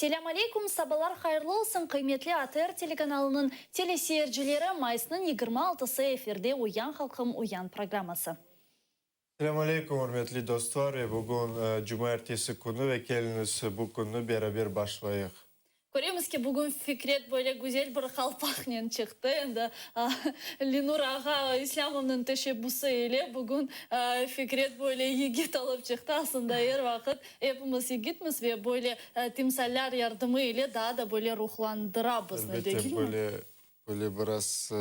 Selâm aleyküm, sabalar hayırlı olsun, qıymetli ATR telekanalınıñ teleseyircileri, mayısnıñ 26-sı efirde Uyan halqım, uyan programması. Selâm aleyküm, ürmetli dostlar, ve bugün cumaertesi künü ve keliñiz bu künni beraber başlayıq. Köremiz ki, bugün Fikret böyle güzel bir qalpaqnen çıqtı. Endi Lenur ağa İslâmovnıñ teşebbüsi ile bugün Fikret böyle yigit olıp çıqtı. Aslında er vaqıt epimiz yigitmiz ve böyle timsaller yardımı ile daa da böyle ruhlandıra bizni, Elbette, degilmi? böyle, böyle biraz.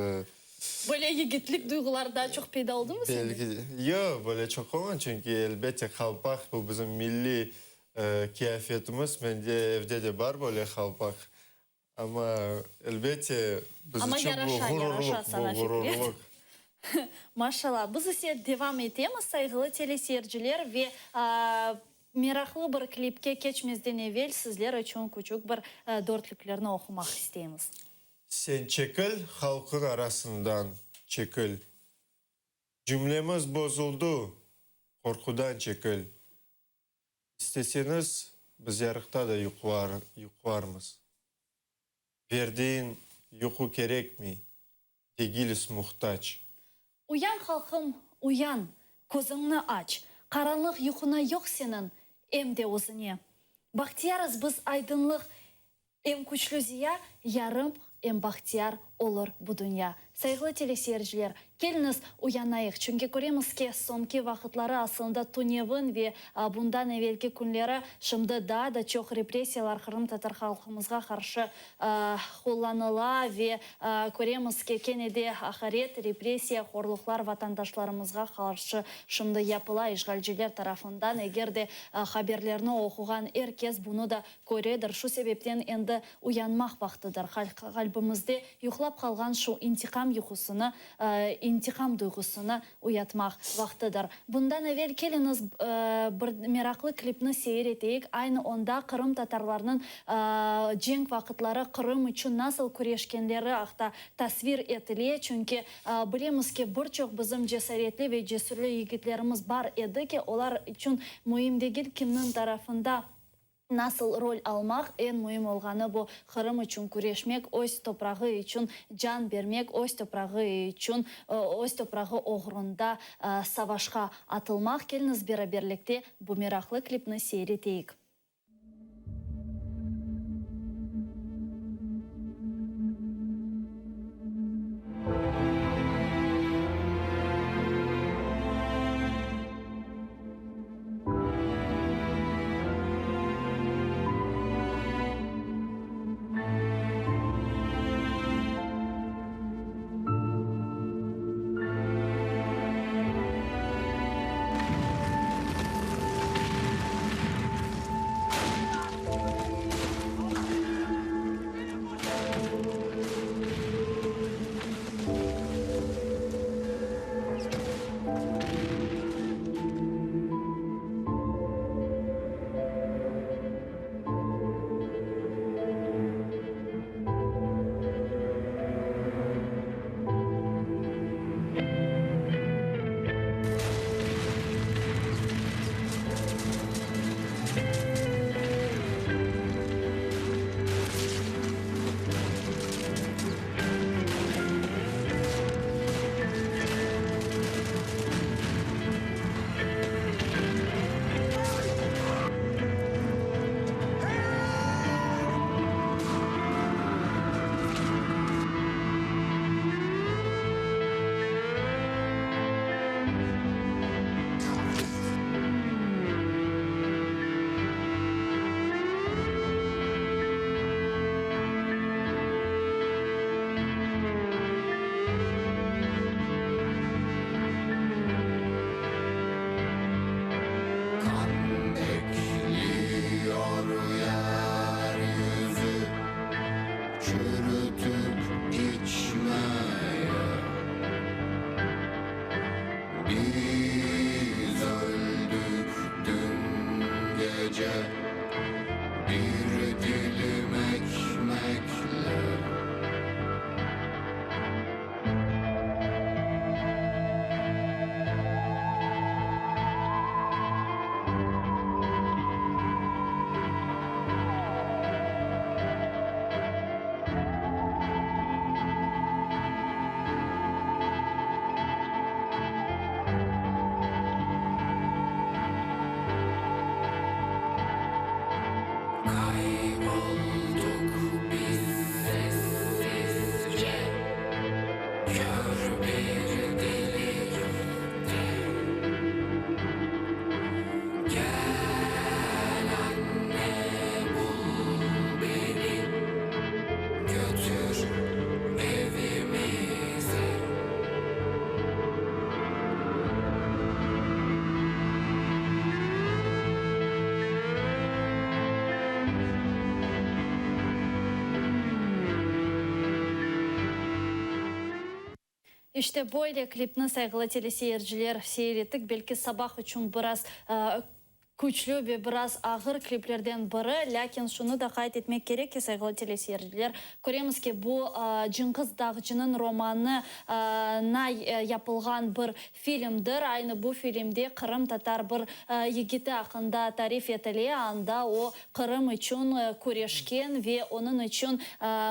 Böyle yigitlik duyğuları daa çoq peyda oldumı sende? Belki de. Yoq, böyle çoq olmadı, çünki, elbette, qalpaq bu bizim milliy Kıyafetimiz, mende evde de bar böyle qalpaq, amma, elbette, biz Amma içün bu yaraşa, ğururlıq, yaraşa bu sana, Fikret. ğururlıq. Maşallah. Biz ise devam etemiz, sayğılı teleseyirciler, ve meraqlı bir klipke keçmezden evel sizler içün küçük bir dörtlüklerni oqumaq isteymiz. Sen çekil halqıñ arasından, çekil. Cümlemiz bozuldı, qorqudan çekil. İsteseñiz, biz yarıqta da yuqlarmız. Verdiğin yuqu kerekmey, degiliz muhtac. Uyan, halqım, uyan, közüñni aç, qaranlıq yuquna yoq seniñ, em de özüne. Bahtiyarız biz aydınlıq Em küçlü ziya yarım, em bahtiyar olur bu dünya. Sayğılı teleseyirciler, keliñiz uyanayıq, çünki köremiz ki, soñki vaqıtları, aslında tünevin ve bundan evelki künleri, şimdi daa da çoq repressiyalar qırımtatar halqımızğa qarşı qullanıla ve köremiz ki, kene de aqaret, repressiya, horluqlar vatandaşlarımızğa qarşı şimdi yapıla işğalciler tarafından. Eger de haberlerni oquğan er kes bunı da Köredir, şu sebepten endi uyanmaq vaqtıdır. Qalbimizde yuqlap qalğan şu intiqam yuqusını, intiqam duyğusını uyatmaq vaqtıdır. Bundan evel keliñiz bir meraqlı klipni seyir eteyik, aynı onda qırımtatarlarnıñ cenk vaqıtları Qırım içün nasıl küreşkenleri aqta tasvir etile, çünki bilemiz ki, bir çoq bizim cesaretli ve cesürli yigitlerimiz bar edi ki, olar içün müim degil kimniñ tarafında Nasıl rol almaq, eñ müim olğanı bu, Qırım içün küreşmek, öz toprağı içün can bermek, öz toprağı içün, öz toprağı oğrunda savaşqa atılmaq. Keliñiz beraberlikte bu meraqlı klipni seyir eteyik. İşte böyle klipni, sayğılı teleseyirciler, seyir ettik. Belki sabah içün biraz küçlü ve biraz ağır kliplerden biri, lâkin şunı da qayd etmek kerek ki, sayğılı teleseyirciler, köremiz ki, bu Cınğız Dağcınıñ romanı na yapılğan bir filmdir. Aynı bu filmde qırımtatar bir yigiti aqqında tarif etile, anda o Qırım içün küreşken ve onıñ içün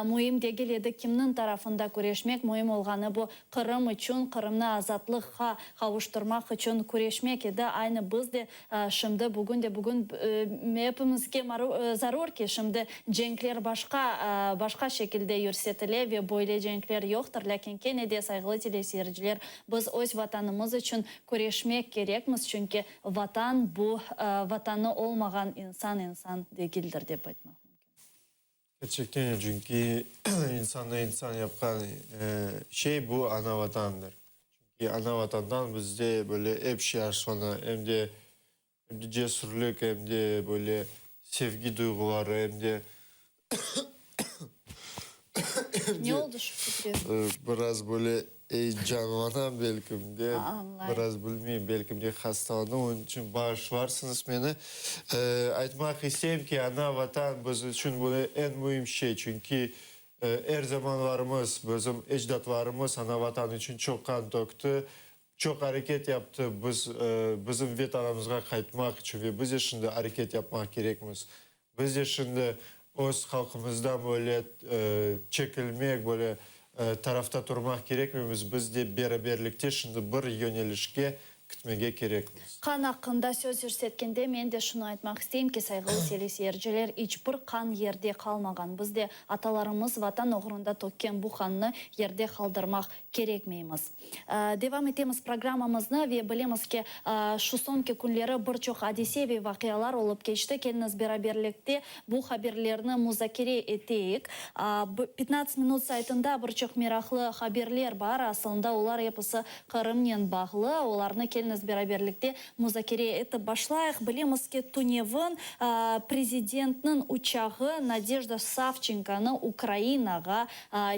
müim degil edi kimniñ tarafında küreşmek, müim olğanı bu Qırım içün, Qırımnı azatlıqqa qavuştırmaq içün küreşmek edi. Aynı biz de şimdi, bugün de bugün epimizge zarur ki, şimdi cenkler başqa, başqa şekilde yürsetile ve böyle cenkler yoqtır, lâkin kene de, sayğılı teleseyirciler, biz öz Vatanımız içün küreşmek kerekmiz, çünki Vatan bu, Vatanı olmağan insan insan degildir, dep aytmaq mümkün. Kerçekten de, çünki insannı insan yapqan şey bu ana Vatandır. Çünki ana Vatandan bizde böyle ep şey aşlana, em de em de cesürlik, em de böyle sevgi duyğuları, em de Ne oldı şu Fikret? Biraz böyle eyecanlanam belkim de, biraz bilmeyim, belkim de hastalandım, onıñ içün bağışlarsıñız meni. Aytmaq isteyim ki, ana Vatan biz içün böyle eñ müim şey, çünki er zamanlarımız bizim ecdatlarımız ana Vatan içün çoq qan tökti, çoq areket yaptı, biz bizim Vetanımızğa qaytmaq içün ve biz de şimdi areket yapmaq kerekmiz. Biz de şimdi öz halqımızdan böyle çekilmek, böyle tarafta turmaq kerekmeymiz, biz de beraberlikte şimdi bir yönelişke kitmege kerekmiz. Qan aqqında söz yürsetkende men de şunı aytmaq isteyim ki, sayğılı teleseyirciler, iç bir qan yerde qalmağan. Biz de atalarımız Vatan oğrunda tökken bu qannı yerde qaldırmaq kerekmeymiz. Devam etemiz programmamıznı ve bilemiz ki, şu soñki künleri bir çoq adise ve vaqialar olıp keçti. Keliñiz beraberlikte bu haberlerni muzakere eteyik. Pitnats minut saytında bir çoq meraqlı haberler bar. Asılında olar episi Qırımnen bağlı. Olarnı keliñiz beraberlikte muzakere etip başlayıq. Bilemiz ki, tünevin prezidentniñ uçağı Nadejda Savçenkonı Ukrainağa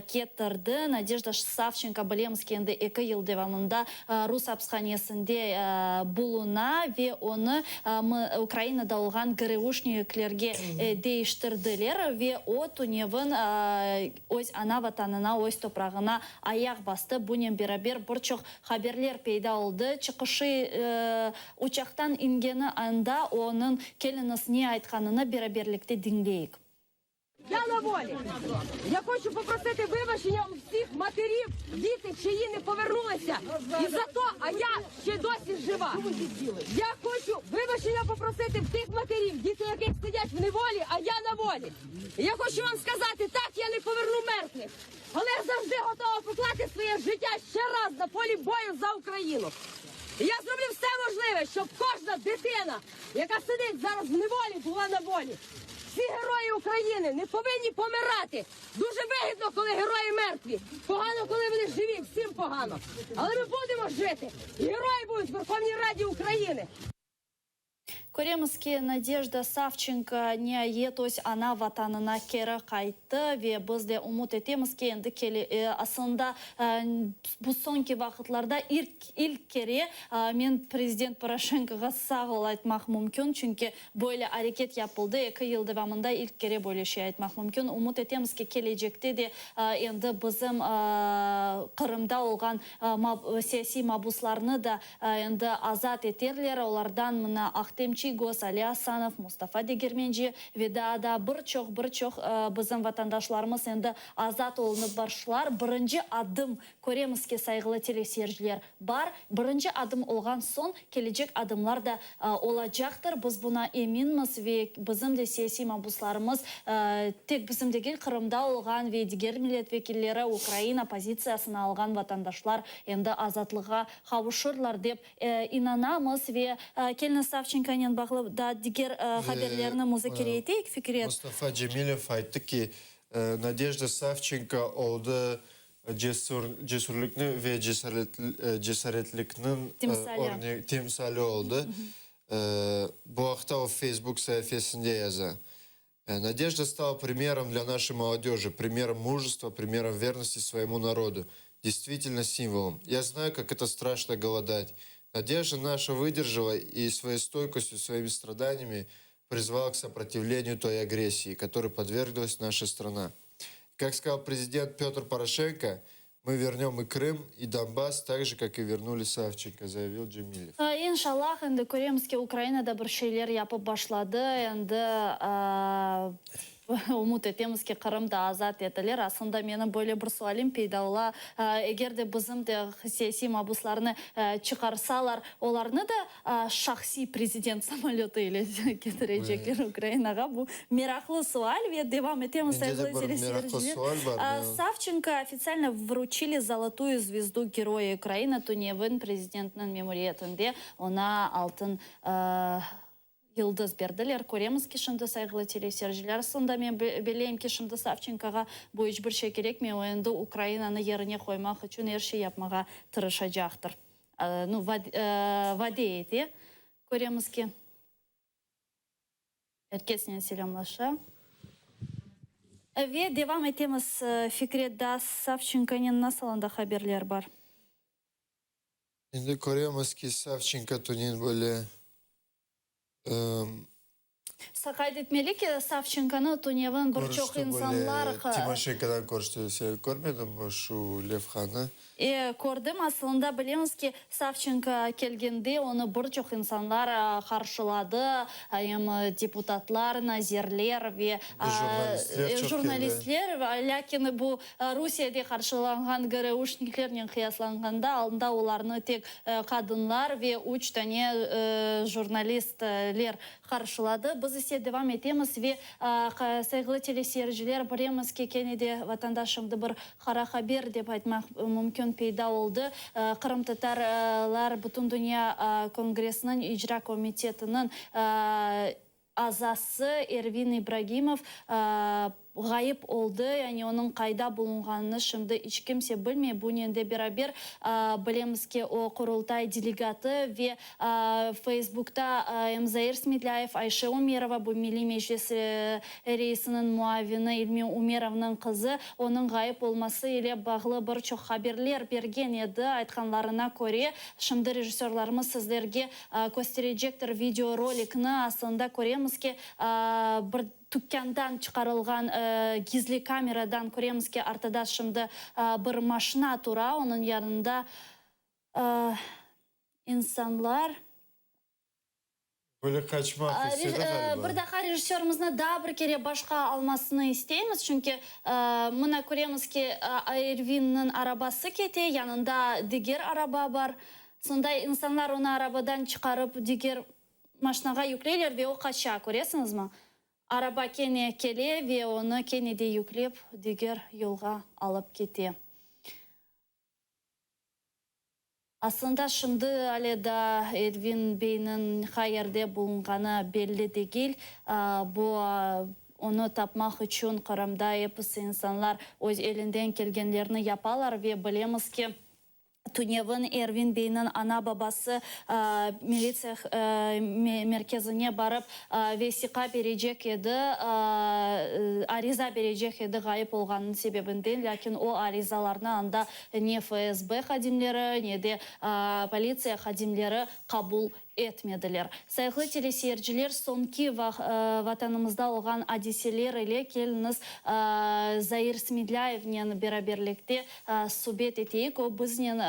ketirdi. Nadejda Savçenko, bilemiz ki, endi eki yıl devamında rus apishanesinde buluna ve onı Ukrainada olğan GRUşniklerge deyiştirdiler ve o, tünevin öz ana vatanına, öz toprağına ayaq bastı. Bunen beraber bir çoq haberler peyda oldı. Çıqışı, uçaqtan ingeni anda onıñ keliñiz ne aytqanını beraberlikte diñleyik. Ya na volі. Я хочу попросити вибачення у всіх матерів, діти, чиї не повернулися. І за то, а я ще досі жива. Я хочу вибачення попросити в тих матерів, діти яких сидять в неволі, а я на волі. І я хочу вам сказати, так я не поверну мертвих, але я завжди готова покласти своє життя ще раз на полі бою за Україну. І я зроблю все можливе, щоб кожна дитина, яка сидить зараз в неволі, була на волі. Всі герої України не повинні помирати. Дуже вигідно, коли герої мертві. Погано, коли вони живі, всім погано. Але ми будемо жити. І герої будуть в Верховній Раді України. Köremiz ki, Nadejda Savçenko niayet öz ana Vatanına keri qayttı ve biz de ümüt etemiz ki, endi kele, aslında, bu soñki vaqıtlarda ilk, ilk kere men prezident Poroşenkoğa sağ ol aytmaq mümkün, çünki böyle areket yapıldı, eki yıl devamında ilk kere böyle şey aytmaq mümkün. Ümüt etemiz ki, kelecekte de endi bizim Qırımda olğan siyasiy mabuslarnı da Endi azat eterler, olardan mına Ahtem Çiygoz, Ali Asanov, Mustafa Degermenci ve daa da bir çoq, bir çoq bizim vatandaşlarımız endi azat olunıp başlar. Birinci adım, köremiz ki, sayğılı teleseyirciler, bar. Birinci adım olğan soñ, kelecek adımlar da olacaqtır, biz buna eminmiz ve bizim de siyasiy mabuslarımız, tek bizim degil, Qırımda olğan ve diger millet vekilleri, Ukraina pozitsiyasını alğan vatandaşlar endi azatlığa qavuşırlar dep inanamız ve keliñiz Savçenkonen bağlı daa diger haberlerni muzakere eteyik, Fikret. Mustafa Cemilev ayttı ki, Nadejda Savçenko oldı cesür, cesürlikni ve cesaretlikniñ timsali oldı. Bu aqta o Facebook saifesinde yaza. Надежда стала примером для нашей молодежи, примером мужества, примером верности своему народу. Действительно символом. Я знаю, как это страшно голодать. Надежда наша выдержала и своей стойкостью, своими страданиями призвала к сопротивлению той агрессии, которой подверглась наша страна. Как сказал президент Петр Порошенко, мы вернем и Крым, и Донбасс, так же, как и вернули Савченко, заявил Джемилев. İnşallah, endi köremiz ki, Ukraina da bir şeyler yapıp başladı. Endi ümüt etemiz ki, Qırım da azat etilir. Aslında menim böyle bir sualim peyda ola, eger de bizim de siyasiy mabuslarnı çıqarsalar, olarnı da şahsiy prezident samolötı ile ketirecekler Ukrainağa? Bu meraqlı sual ve devam etemiz, Mende de sayğılı bir meraqlı teleseyirciler. sual bar. Men Savçenko ofitsialno vruçili Zolotuyu zvezdu Geroya Ukrainı tünevin prezidentniñ memuriyetinde oña altın yıldız berdiler. Köremiz ki, şimdi, sayğılı teleseyirciler, aslında men belleyim ki, şimdi Savçenkoğa bu iç bir şey kerekmey, o endi Ukrainanı yerine qoymaq içün er şey yapmağa tırışacaqtır. Nu, vade ete. Köremiz ki, er kesnen selâmlaşa. Ve devam etemiz, Fikret, daa Savçenkonen nasıl anda haberler bar? Endi köremiz ki, Savçenko tünevin böyle Qayd etmeli ki, Savçenkonı tünevin bir çoq Körüşti böyle, insanlar Timoşenkodan körüşti. Sen körmediñmi şu levhanı? E, kördim. Asılında bilemiz ki, Savçenko kelgende onı bir çoq insanlar qarşıladı, em deputatlar, nazirler ve Jurnalistler çoq keldi. jurnalistler. Lâkin bu Rusiyede qarşılanğan GRUşniklernen qıyaslanğanda, anda olarnı tek qadınlar ve üç tane jurnalistler qarşıladı. Biz ise devam etemiz ve, sayğılı teleseyirciler, bilemiz ki, kene de vatandaş şimdi bir qara haber dep aytmaq mümkün peyda oldı. Qırımtatarlar Bütündünya kongressiniñ icra komitetiniñ azası Ervin İbragimov ğayıp oldı, yani onıñ qayda bulunğanını şimdi iç kimse bilmey. Bunen de beraber, bilemiz ki, o, Qurultay delegatı ve Feysbukta em Zair Smedlâyev, Ayşe Umerova, bu Milliy Meclis reisiniñ muavini İlmi Umerovnıñ qızı, onıñ ğayıp olması ile bağlı bir çoq haberler bergen edi. Aytqanlarına köre, şimdi rejissörlarımız sizlerge kösterecektir videorolikni. Aslında köremiz ki, bir tükândan çıqarılğan gizli kameradan köremiz ki, artada şimdi bir maşina tura, onıñ yanında insanlar. Böyle qaçmaq istedi ğaliba. Bir daha rejissörımıznı daa bir kere başqa almasını isteymiz, çünki mına köremiz ki, Ervinniñ arabası kete, yanında diger araba bar. Sonda insanlar onı arabadan çıqarıp, diger maşinağa yükleyler ve o qaça, köresiñizmi? Araba kene kele ve onı kene de yüklep, diger yolğa alıp kete. Aslında şimdi ale daa Ervin beyniñ qayerde bulunğanı belli degil. Bu, onı tapmaq içün Qırımda episi insanlar öz elinden kelgenlerini yapalar ve bilemiz ki, tünevin Ervin beyniñ ana-babası militsiya merkezine barıp vesiqa berecek edi, ariza berecek edi ğayıp olğanınıñ sebebinden, lâkin o arizalarnı anda Ne FSB hadimleri, ne de politsiya hadimleri qabul etmediler. Sayğılı teleseyirciler, soñki Vatanımızda olğan adiseler ile keliñiz Zair Smedlâyevnen beraberlikte subet eteyik. O, biznen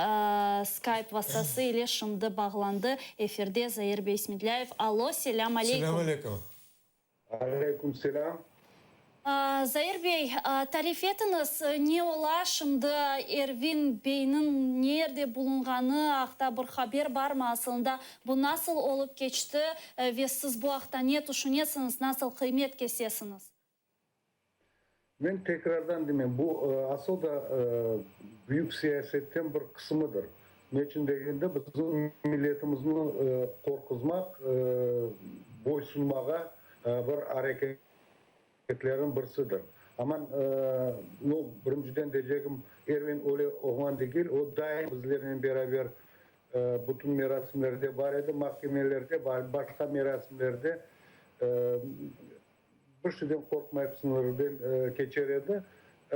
Skype vastası ile şimdi bağlandı. Efirde Zair bey Smedlâyev. Alo, selâm aleyküm. Selâm aleyküm. Aleyküm selâm. Zair bey, tarif etiñiz, ne ola şimdi, Ervin beyniñ nerde bulunğanı aqta bir haber barmı asılında, bu nasıl olıp keçti ve siz bu aqta ne tüşünesiñiz, nasıl qıymet kesesiñiz? Men tekrardan deymen, bu asıl da büyük siyasetten bir qısımıdır. Ne içün degende, bizim milletimizni qorquzmaq, boysunmağa bir areketlerniñ birisidir. Aman, nu, birinciden deycegim, Ervin öyle oğlan degil, o daim bizlernen beraber bütün merasimlerde bar edi, mahkemelerde, başqa merasimlerde bir şeyden qorqmayıp sıñırdan keçer edi.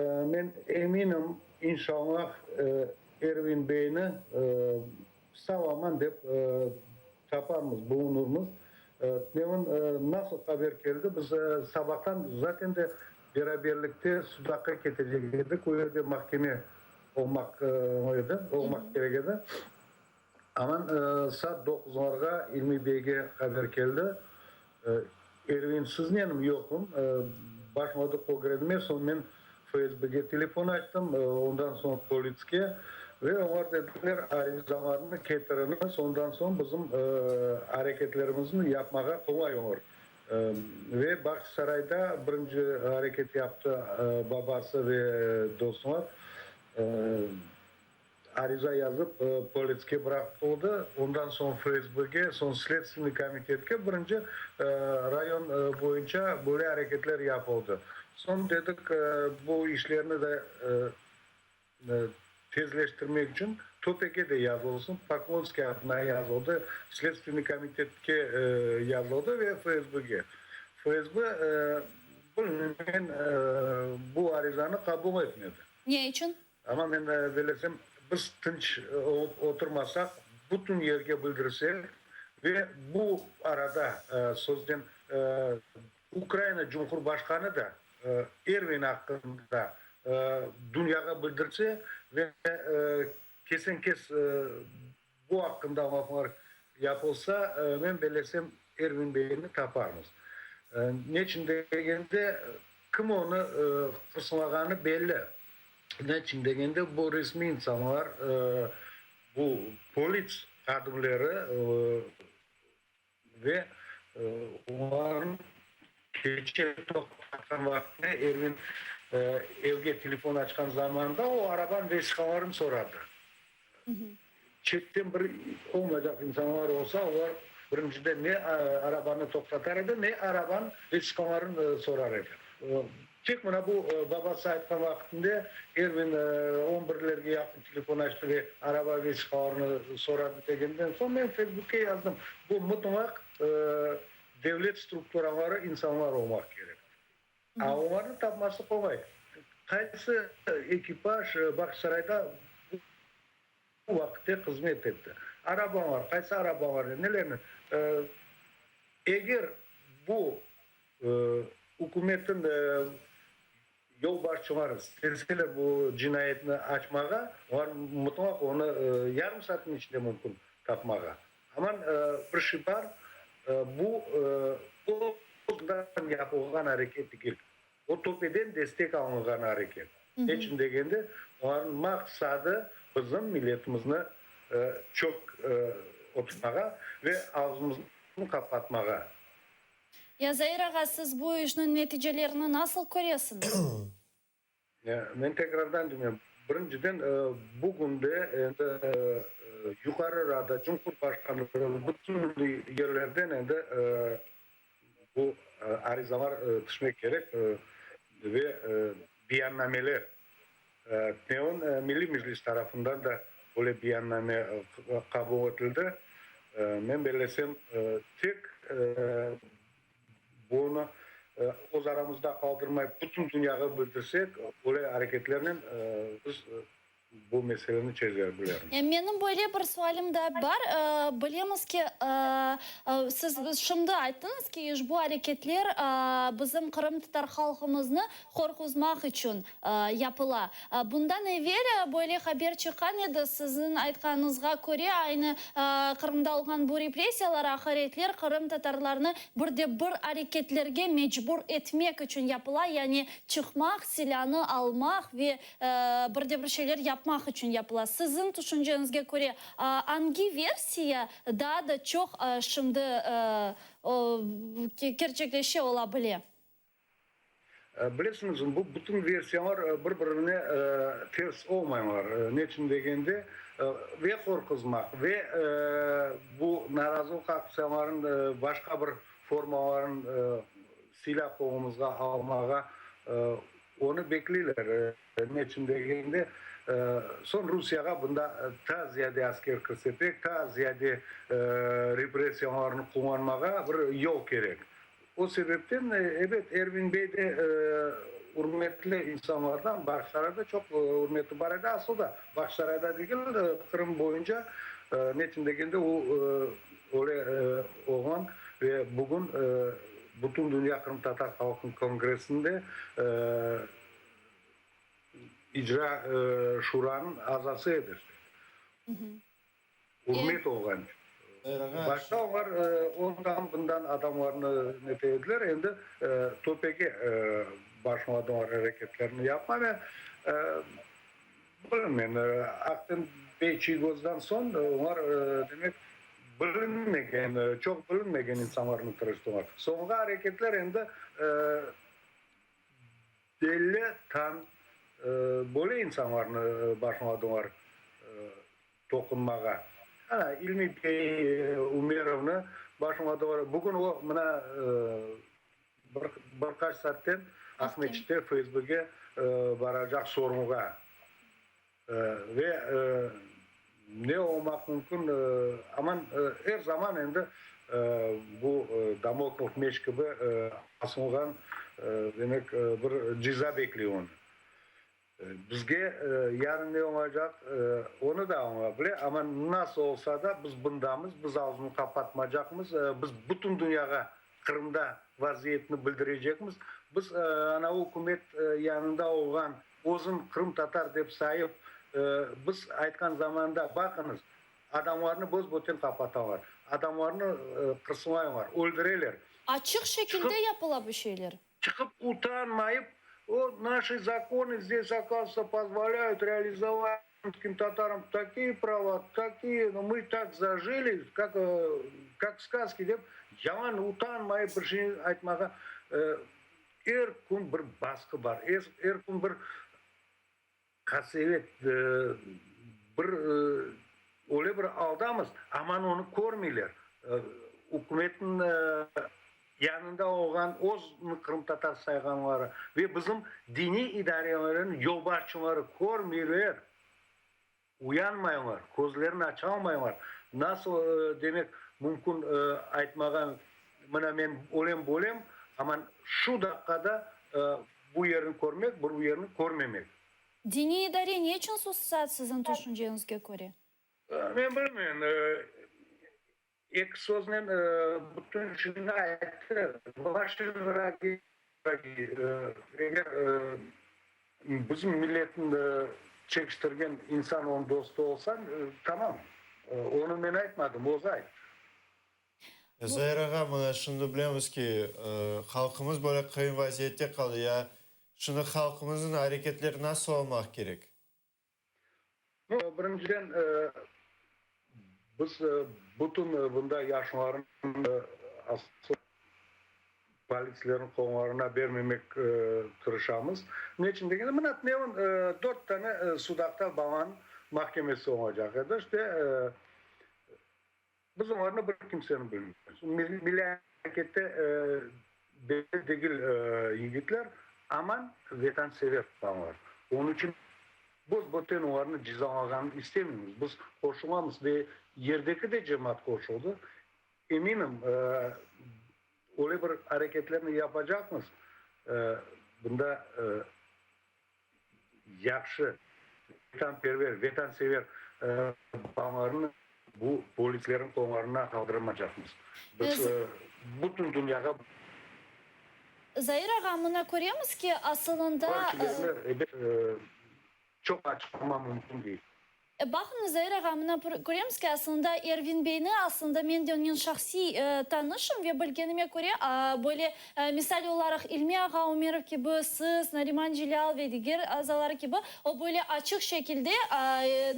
Men eminim, inşallah, Ervin beyni sağ-aman dep taparmız, bulunırmız. Tünevin nasıl haber keldi, biz sabahtan zaten de beraberlikte Sudaqqa ketecek edik, o yerde mahkeme olmaq edi, olmaq kerek edi. Aman saat doquzlarğa İlmi beyge haber keldi, Ervin, siznenim yoqım, başmadıq ögrenme, soñ men FSBge telefon açtım, ondan soñ politske, ve olar dediler, arizalarnı ketiriñiz, ondan soñ bizim areketlerimizni yapmağa qolay olur. Ve Bağçasarayda birinci areket yaptı babası ve dostlar. Ariza yazıp, politske bıraqtıldı, ondan soñ FSBge, soñ Sledstvenniy komitetke birinci rayon boyunca böyle areketler yapıldı. Soñ dedik, bu işlerni de tezleştirmek içün Töpege de yazılsın, Poklonskiy adına yazıldı, Sledstvenniy komitetke yazıldı ve FSBge. FSB, bilmem, bu arizanı qabul etmedi. Ne içün? Amma men bellesem, biz tınç olıp oturmasaq, bütün yerge bildirsek ve bu arada sözden Ukraina Cumhurbaşqanı da Ervin aqqında dünyağa bildirse ve kesen-kes bu aqqında laflar yapılsa, men bellesem, Ervin beyni taparmız. Neçün degende, kim onı qırsılağanı belli. Neçün degende, bu resmiy insanlar, bu polis hadimleri ve olarnıñ keçe toqtatqan vaqtında Ervin evge telefon açqan zamanda o arabanıñ vesiqalarını soradı. Çetten bir olmaycaq insanlar olsa, olar birinciden ne arabanı toqtatar edi, ne arabanıñ vesiqalarını sorar edi. Tek mına bu babası aytqan vaqtında Ervin on birlerge yaqın telefon açtı ve araba vesiqalarını soradı degenden soñ men Facebookke yazdım, bu mıtlaq devlet strukturaları insanlar olmaq kerek. A olarnı tapması qolay. Qaysı ekipaj Bağçasarayda bu vaqıtte hızmet etti? Arabalar, qaysı arabalar, nelerni? Eger bu Ükümetniñ yolbaşçıları isteseler bu cinayetni açmağa, olar mutlaq onı yarım saatniñ içinde mümkün tapmağa. Amma bir şey bar, bu özünden yapılğan areket degil, o töpeden destek alınğan areket. Neçün degende, olarnıñ maqsadı bizim milletimizni çök oturtmağa ve ağzımıznı qapatmağa. Ya Zair ağa, siz bu işniñ neticelerini nasıl köresiñiz? Men tekrardan deyim, birinciden, bugünde endi Yuqarı Rada, Cumhurbaşqanı, bütün yerlerden endi bu arizalar tüşmek kerek ve beyannameler. Tünevin Milliy Meclis tarafından da böyle beyanname qabul etildi. Men bellesem, tek bunı öz aramızda qaldırmay, bütün dünyağa bildirsek, böyle areketlernen biz bu meseleni çezer bilermiz. Menim böyle bir sualim da bar. Bilemiz ki, siz şimdi ayttıñız ki, işbu areketler bizim qırımtatar halqımıznı qorquzmaq içün yapıla. Bundan evel böyle haber çıqqan edi, siziñ aytqanıñızğa köre, aynı Qırımda olğan bu repressiyalar, aqaretler qırımtatarlarnı bir de bir areketlerge mecbur etmek içün yapıla, yani çıqmaq, silânı almaq ve bir de bir şeyler yapmaq içün yapıla. Siziñ tüşünceñizge köre, angi versiya daa da çoq şimdi kerçekleşe ola bile? Bilesiñizmi, bu bütün versiyalar bir-birine ters olmaylar. Neçün degende, ve qorquzmaq, ve bu narazılıq aktsiyalarınıñ başqa bir formalarını silâ qolumızğa almağa onı bekleyler. Neçün degende, soñ Rusiyağa bunda taa ziyade asker kirsetmek, taa ziyade repressiyalarnı qullanmağa bir yol kerek. O sebepten, ebet, Ervin bey de. Ürmetli insanlardan, Bağçasarayda çoq ürmeti bar edi. Aslı da Bağçasarayda degil, Qırım boyunca, neçün degende, o öyle oğlan ve bugün Bütün dünya qırımtatar halqınıñ kongressinde icra şuranıñ azası edi. Ürmet olğan. Başta olar ondan bundan adamlarnı nete ediler, endi töpege başladılar areketlerini yapma ve bilmem, Ahtem bey Çiygozdan soñ olar demek bilinmegen, çoq bilinmegen insanlarnı tırıştılar. Soñki areketler endi belli, tan böyle insanlarnı başladılar toqunmağa. Ana, İlmi bey Umerovnı başladılar. Bugün o, mına, bir qaç saatten Aqmescitte FSBge baracaq sorğuğa. Ve ne olmaq mümkün, aman, er zaman endi bu Damoklov meç kibi asılğan, demek, bir ceza bekley onı. Bizge yarın ne olacaq, onı da añla bile, amma nasıl olsa da biz bundamız, biz ağzını qapatmacaqmız, biz bütün dünyağa Qırımda vaziyetni bildirecekmiz. Biz ana ükümet yanında olğan, özün qırımtatar dep sayıp, biz aytqan zamanda, baqıñız, adamlarnı bös-böten qapatalar, adamlarnı qırsılaylar, öldüreler. Açıq şekilde yapıla bu şeyler. Çıqıp utanmayıp, o, naşi zakonı zdes, oказывается, pozvolâyut realizovat krımskim tataram takiye prava, takiye, no mı tak zajili, kak, kak v skazke dep, yaman utanmayıp bir şey aytmağa, er kün bir basqı bar, er kün bir Qasevet, bir öyle bir aldamız, aman onı körmeyler. Ükümetniñ yanında olğan özüni qırımtatar sayğanları ve bizim diniy idarelerniñ yolbaşçıları körmeyler, uyanmaylar, közlerini açalmaylar. Nasıl demek mümkün aytmağa, mına men ölem bölem, aman şu daqqada Bu yerini körmek, bir bu yerini körmemek. Diniy idare ne içün sussa siziñ tüşünceñizge köre? Men bilmeyim. Eki söznen bütün şeyni ayttı. Vaşi vragi, eger bizim milletni çekiştirgen insan onıñ dostu olsa, tamam. Onı men aytmadım, özü ayttı. Zair ağa, mına şimdi bilemiz ki, halqımız böyle qıyın vaziyette qaldı. Ya şimdi halqımıznıñ areketleri nasıl olmaq kerek? No, birinciden, biz bütün bunda yaşlarnıñ asıl politslerniñ qollarına bermemek tırışamız. Ne içün degende, mına tünevin dört tane Sudaqta balanıñ mahkemesi olacaq edi. İşte, Biz olarnı bir kimseni bilmeymiz. Milliy arekette belli degil yigitler, aman vetansever balalar. Onıñ içün biz böten olarnı cezalağanını istemeymiz. Biz qoşulamız ve yerdeki de cemaat qoşuldı. Eminim, öyle bir areketlerni yapacaqmız, bunda Yahşı, vetanperver, vetansever balalarnı bu polislerniñ qollarına qaldırmacaqmız. Biz bütün dünyağa. Zair ağa, mına köremiz ki, asılında. Partilerni, ebet, çoq açıqlama mümkün değil. Baqıñız, Zair ağa, mına köremiz ki, aslında Ervin beyni, aslında men de onen şahsiy tanışım ve bilgenime köre, böyle misal olaraq İlmi ağa Umerov kibi, siz, Nariman Celâl ve diger azaları kibi, o böyle açıq şekilde,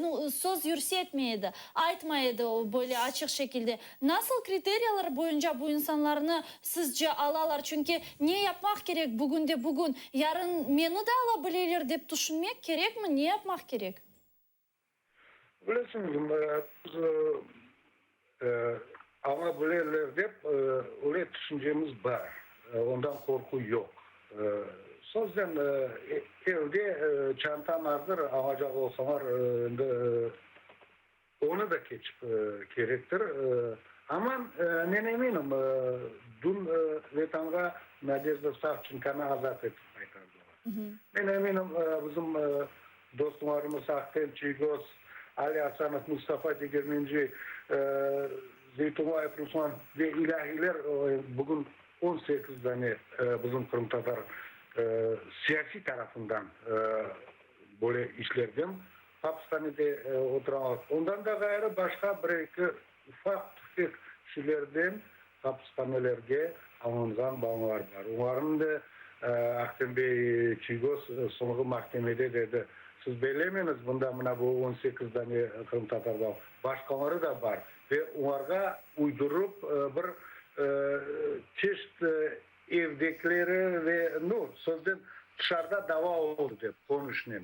nu, söz yürsetmey edi, aytmay edi o böyle açıq şekilde. Nasıl kriteriyalar boyunca bu insanlarnı sizce alalar? Çünki ne yapmaq kerek bugünde bugün? Yarın meni de ala bileler dep tüşünmek kerekmi? Ne yapmaq kerek? Bilesiñiz, biz ala bilerler dep öyle tüşüncemiz bar, ondan qorqu yoq. Sözden evde çantam azır, alacaq olsalar, endi onı da keçip kerektir. Amma men eminim, dün Vetanğa Nadejda Savçenkonı azat etip qaytardılar. Men eminim, bizim dostlarımız Ahtem Çiygoz, Ali Asanov, Mustafa Degermenci, Zeytullayev Ruslan ve ilâhiler bugün 18 dane bizim qırımtatar siyasiy tarafından böyle işlerden hapishanede oturalar. Ondan da ğayrı başqa bir-eki ufaq-tüfek şeylerden hapishanelerge alınğan balalar bar. Olarnıñ da Ahtem bey Çiygoz soñğı mahkemede dedi, Siz bellemeñiz, bunda mına bu 18 dane qırımtatar bala, başqaları da bar. Ve olarğa uydurıp bir çeşit evdekileri ve, nu, sözden tışarıda dava oldı dep qonuşnen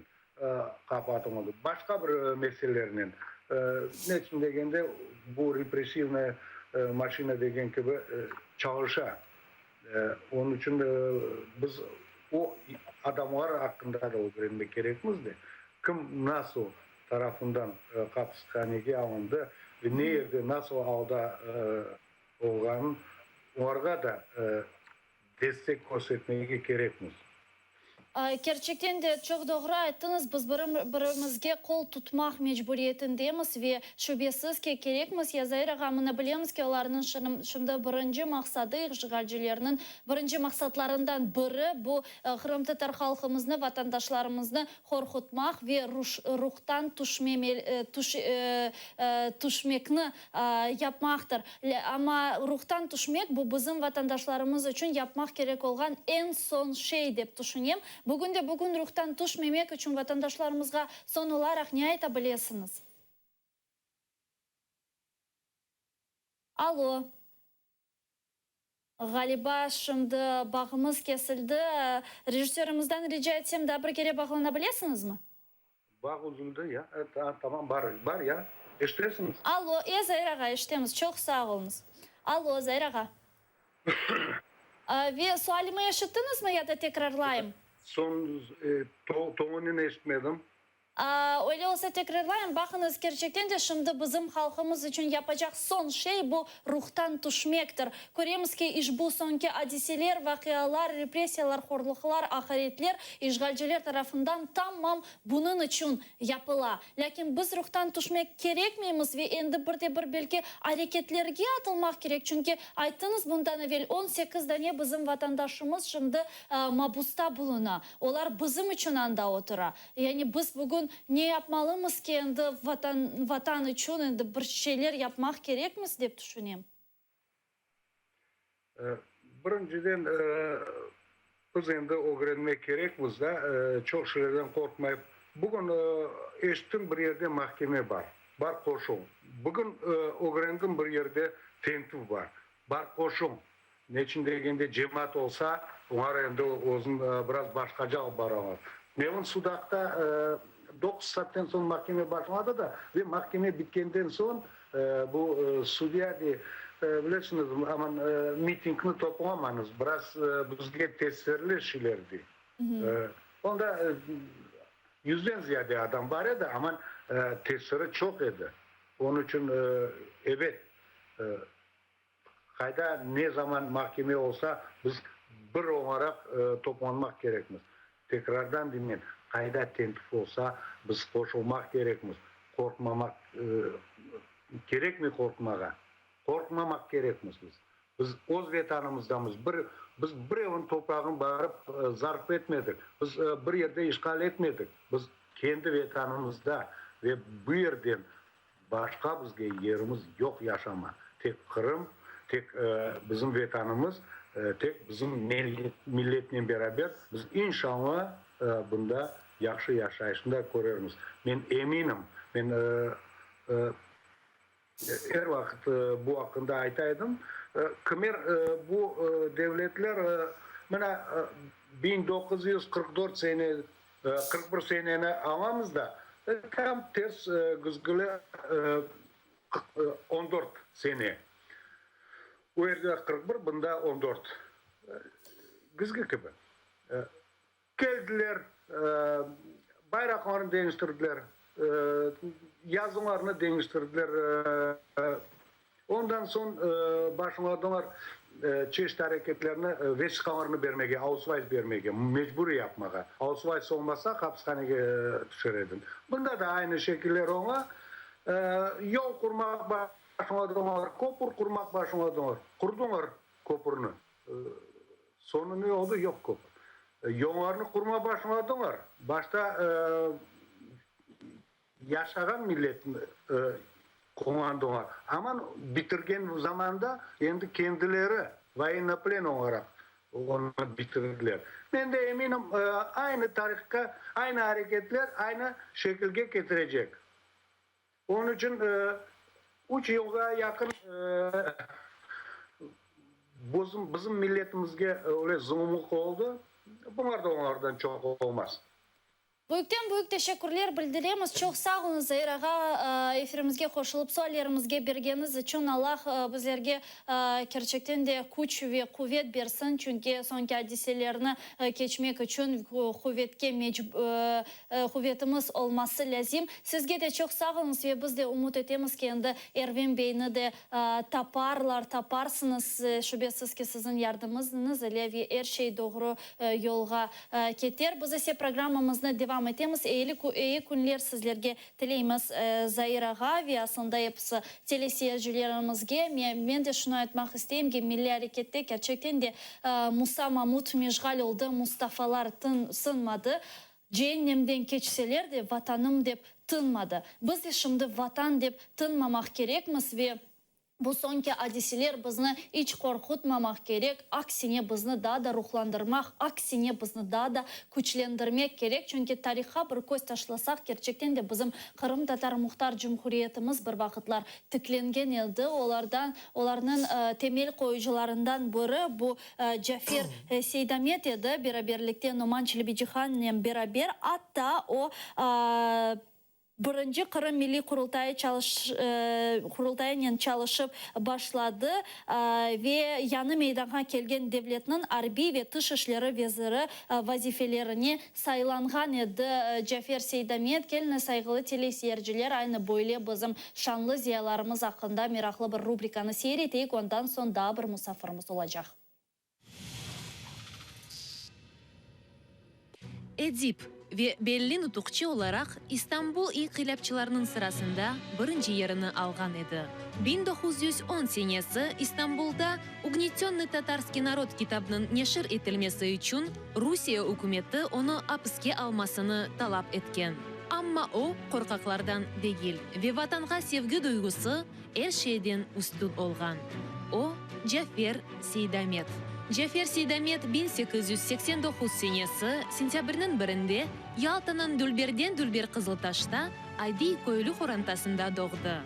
qapatıñız. Başqa bir meselelernen. Ne içün degende, bu repressivnaya maşina degen kibi çalışa. Onıñ içün biz o adamlar aqqında da ögrenmek kerekmiz de, kim nasıl tarafından hapishanege alındı ve ne yerde nasıl alda olğanın, olarğa da destek körsetmege kerekmiz. Kerçekten de, çoq doğru ayttıñız, biz biri-birimizge qol tutmaq mecburiyetindemiz ve şübesiz ki, kerekmiz. Ya Zair ağa, mına bilemiz ki, olarnıñ şimdi birinci maqsadı, işğalcilerniñ birinci maqsatlarından biri, bu qırımtatar halqımıznı, vatandaşlarımıznı qorqutmaq ve ruhtan tüşmekni yapmaqtır. Amma ruhtan tüşmek, bu bizim vatandaşlarımız içün yapmaq kerek olğan eñ soñ şey, dep tüşünem. Bugün de bugün ruhtan tüşmemek içün vatandaşlarımızğa soñ olaraq ne ayta bilesiñiz? Alo. Ğaliba, şimdi bağımız kesildi. Rejissörımızdan rica etsem, daa bir kere bağlana bilesiñizmi? Bağ üzüldi, ya. Tamam, bar, bar, ya. Eşitesiñiz? Allo, e, Zair ağa, eşitemiz. Çoq sağ oluñız. Allo, Zair ağa. Ve sualimi eşittiñizmi ya da tekrarlayım? Soñ, toñunen eşitmedim. Öyle olsa tekrarlayım, baqıñız, kerçekten de şimdi bizim halqımız içün yapacaq soñ şey bu ruhtan tüşmektir. Köremiz ki, işbu soñki adiseler, vaqialar, repressiyalar, horluqlar, aqaretler işğalciler tarafından tamam bunıñ içün yapıla. Lâkin biz ruhtan tüşmek kerekmeymiz ve endi bir de bir belki areketlerge atılmaq kerek, çünki ayttıñız bundan evel 18 dane bizim vatandaşımız şimdi mabusta buluna, olar bizim içün anda otura. Yani biz bugün ne yapmalımız ki, endi Vatan, Vatan içün endi bir şeyler yapmaq kerekmiz, dep tüşünem. Birinciden, biz endi ögrenmek kerekmiz da, çoq şeylerden qorqmayıp. Bugün eşittim, bir yerde mahkeme bar, bar qoşuñ. Bugün ögrendim, bir yerde tentüv bar, bar qoşuñ. Neçün degende, cemaat olsa, olar endi özün biraz başqaca alıp baralar. Mevun Sudaqta doquz saatten soñ mahkeme başladı da, ve mahkeme bitkenden soñ bu sudya dey, bilesiñiz, aman mitingni toplamañız, biraz bizge tesirli şeyler dey. Onda yüzden ziyade adam bar edi, aman tesiri çoq edi. Onıñ içün, ebet, Qayda, ne zaman mahkeme olsa, biz bir olaraq toplanmaq kerekmiz. Tekrardan deymen, qayda tentüv olsa, biz qoşulmaq kerekmiz. Qorqmamaq kerekmi qorqmağa? Qorqmamaq kerekmiz biz. Biz öz Vetanımızdamız. Bir, biz birevniñ toprağını barıp zarf etmedik. Biz bir yerde işğal etmedik. Biz kendi Vetanımızda ve bu yerden Başqa bizge yerimiz yoq yaşama, tek Qırım, tek bizim Vetanımız, tek bizim milletnen beraber biz inşalla bunda yahşı yaşayışnı da körermiz. Men eminim, men er vaqıt bu aqqında ayta edim, kimer bu devletler mına 1944 sene 41 seneni alamız da, tam ters güzgüli on dört sene. O yerde 41, bunda on dört. Güzgü kibi. Keldiler, bayraqlarını deñiştirdiler, yazılarını deñiştirdiler. Ondan soñ başladılar. çeşit areketlerni, vesiqalarnı bermege, ausweis bermege, mecbur yapmağa. Ausweis olmasa, hapishanege tüşer ediñ. Bunda da aynı şekiller oña. Yol qurmaq başladıñlar, köpür qurmaq başladıñlar. Qurdıñlar köpürni. Soñu ne oldı? Yoq köpür. Yollarnı qurmaq başladıñlar. Başta Yaşağan milletni qullandılar. Aman bitirgen zamanda endi kendileri voyennoplen olaraq onı bitirdiler. Men de eminim, aynı tarihqa, aynı areketler aynı şekilge ketirecek. Onıñ içün üç yılğa yaqın bizim milletimizge öyle zulumlıq oldı. Bunlar da onlardan çoq olmaz. Büyükten büyük teşekkürler bildiremiz. Çoq sağ oluñız, Zair ağa, efirimizge qoşulıp, suallerimizge bergeniñiz içün. Allah bizlerge kerçekten de küç ve quvet bersin, çünki soñki adiselerni keçmek içün quvetke quvetimiz olması lâzim. Sizge de çoq sağ oluñız ve biz de ümüt etemiz ki, endi Ervin beyni de taparlar, taparsıñız, şübesiz ki, siziñ yardımıñız ile ve er şey doğru yolğa keter. Biz ise programmamıznı devam etemiz. Eyili eyi künler sizlerge tileymiz, Zair ağa ve aslında episi teleseyircilerimizge. Men de şunı aytmaq isteyim ki, milliy arekette kerçekten de Musa Mamut meşğal oldı, Mustafalar sınmadı. Ceennemden keçseler de, Vatanım dep tınmadı. Biz de şimdi Vatan dep tınmamaq kerekmiz ve Bu soñki adiseler bizni iç qorqutmamaq kerek, aksine bizni daa da ruhlandırmaq, aksine bizni daa da küçlendirmek kerek, çünki tarihqa bir köz taşlasaq, kerçekten de bizim Qırımtatar Muhtar Cumhuriyetimiz bir vaqıtlar tiklengen edi, olardan, olarnıñ temel qoyucılarından biri bu Cafer Seydamet edi, beraberlikte Noman Çelebicihannen beraber, atta o, Birinci Qırım Milliy Qurultayı Qurultayınen çalışıp başladı ve yañı meydanğa kelgen devletniñ arbiy ve tış işleri veziri vazifelerine saylanğan edi. Cafer Seydamet, Keliñiz, sayğılı teleseyirciler, aynı böyle bizim şanlı ziyalarımız aqqında meraqlı bir rubrikanı seyir eteyik, ondan soñ daa bir musafirimiz olacaq. Edip ve belli nutuqçı olaraq İstanbul inqilâpçılarınıñ sırasında birinci yerini alğan edi. 1910 senesi İstanbulda Ugnetönnıy tatarskiy narod kitabınıñ neşir etilmesi içün Rusiye ükümeti onı apiske almasını talap etken. Amma o, qorqaqlardan degil ve Vatanğa sevgi duyğusı er şeyden üstün olğan. O, Cafer Seydamet. Cafer Seydamet 1889 senesi sentâbrniñ birinde Yaltanıñ dülberden dülber Qızıltaşta adiy köylü qorantasında doğdı.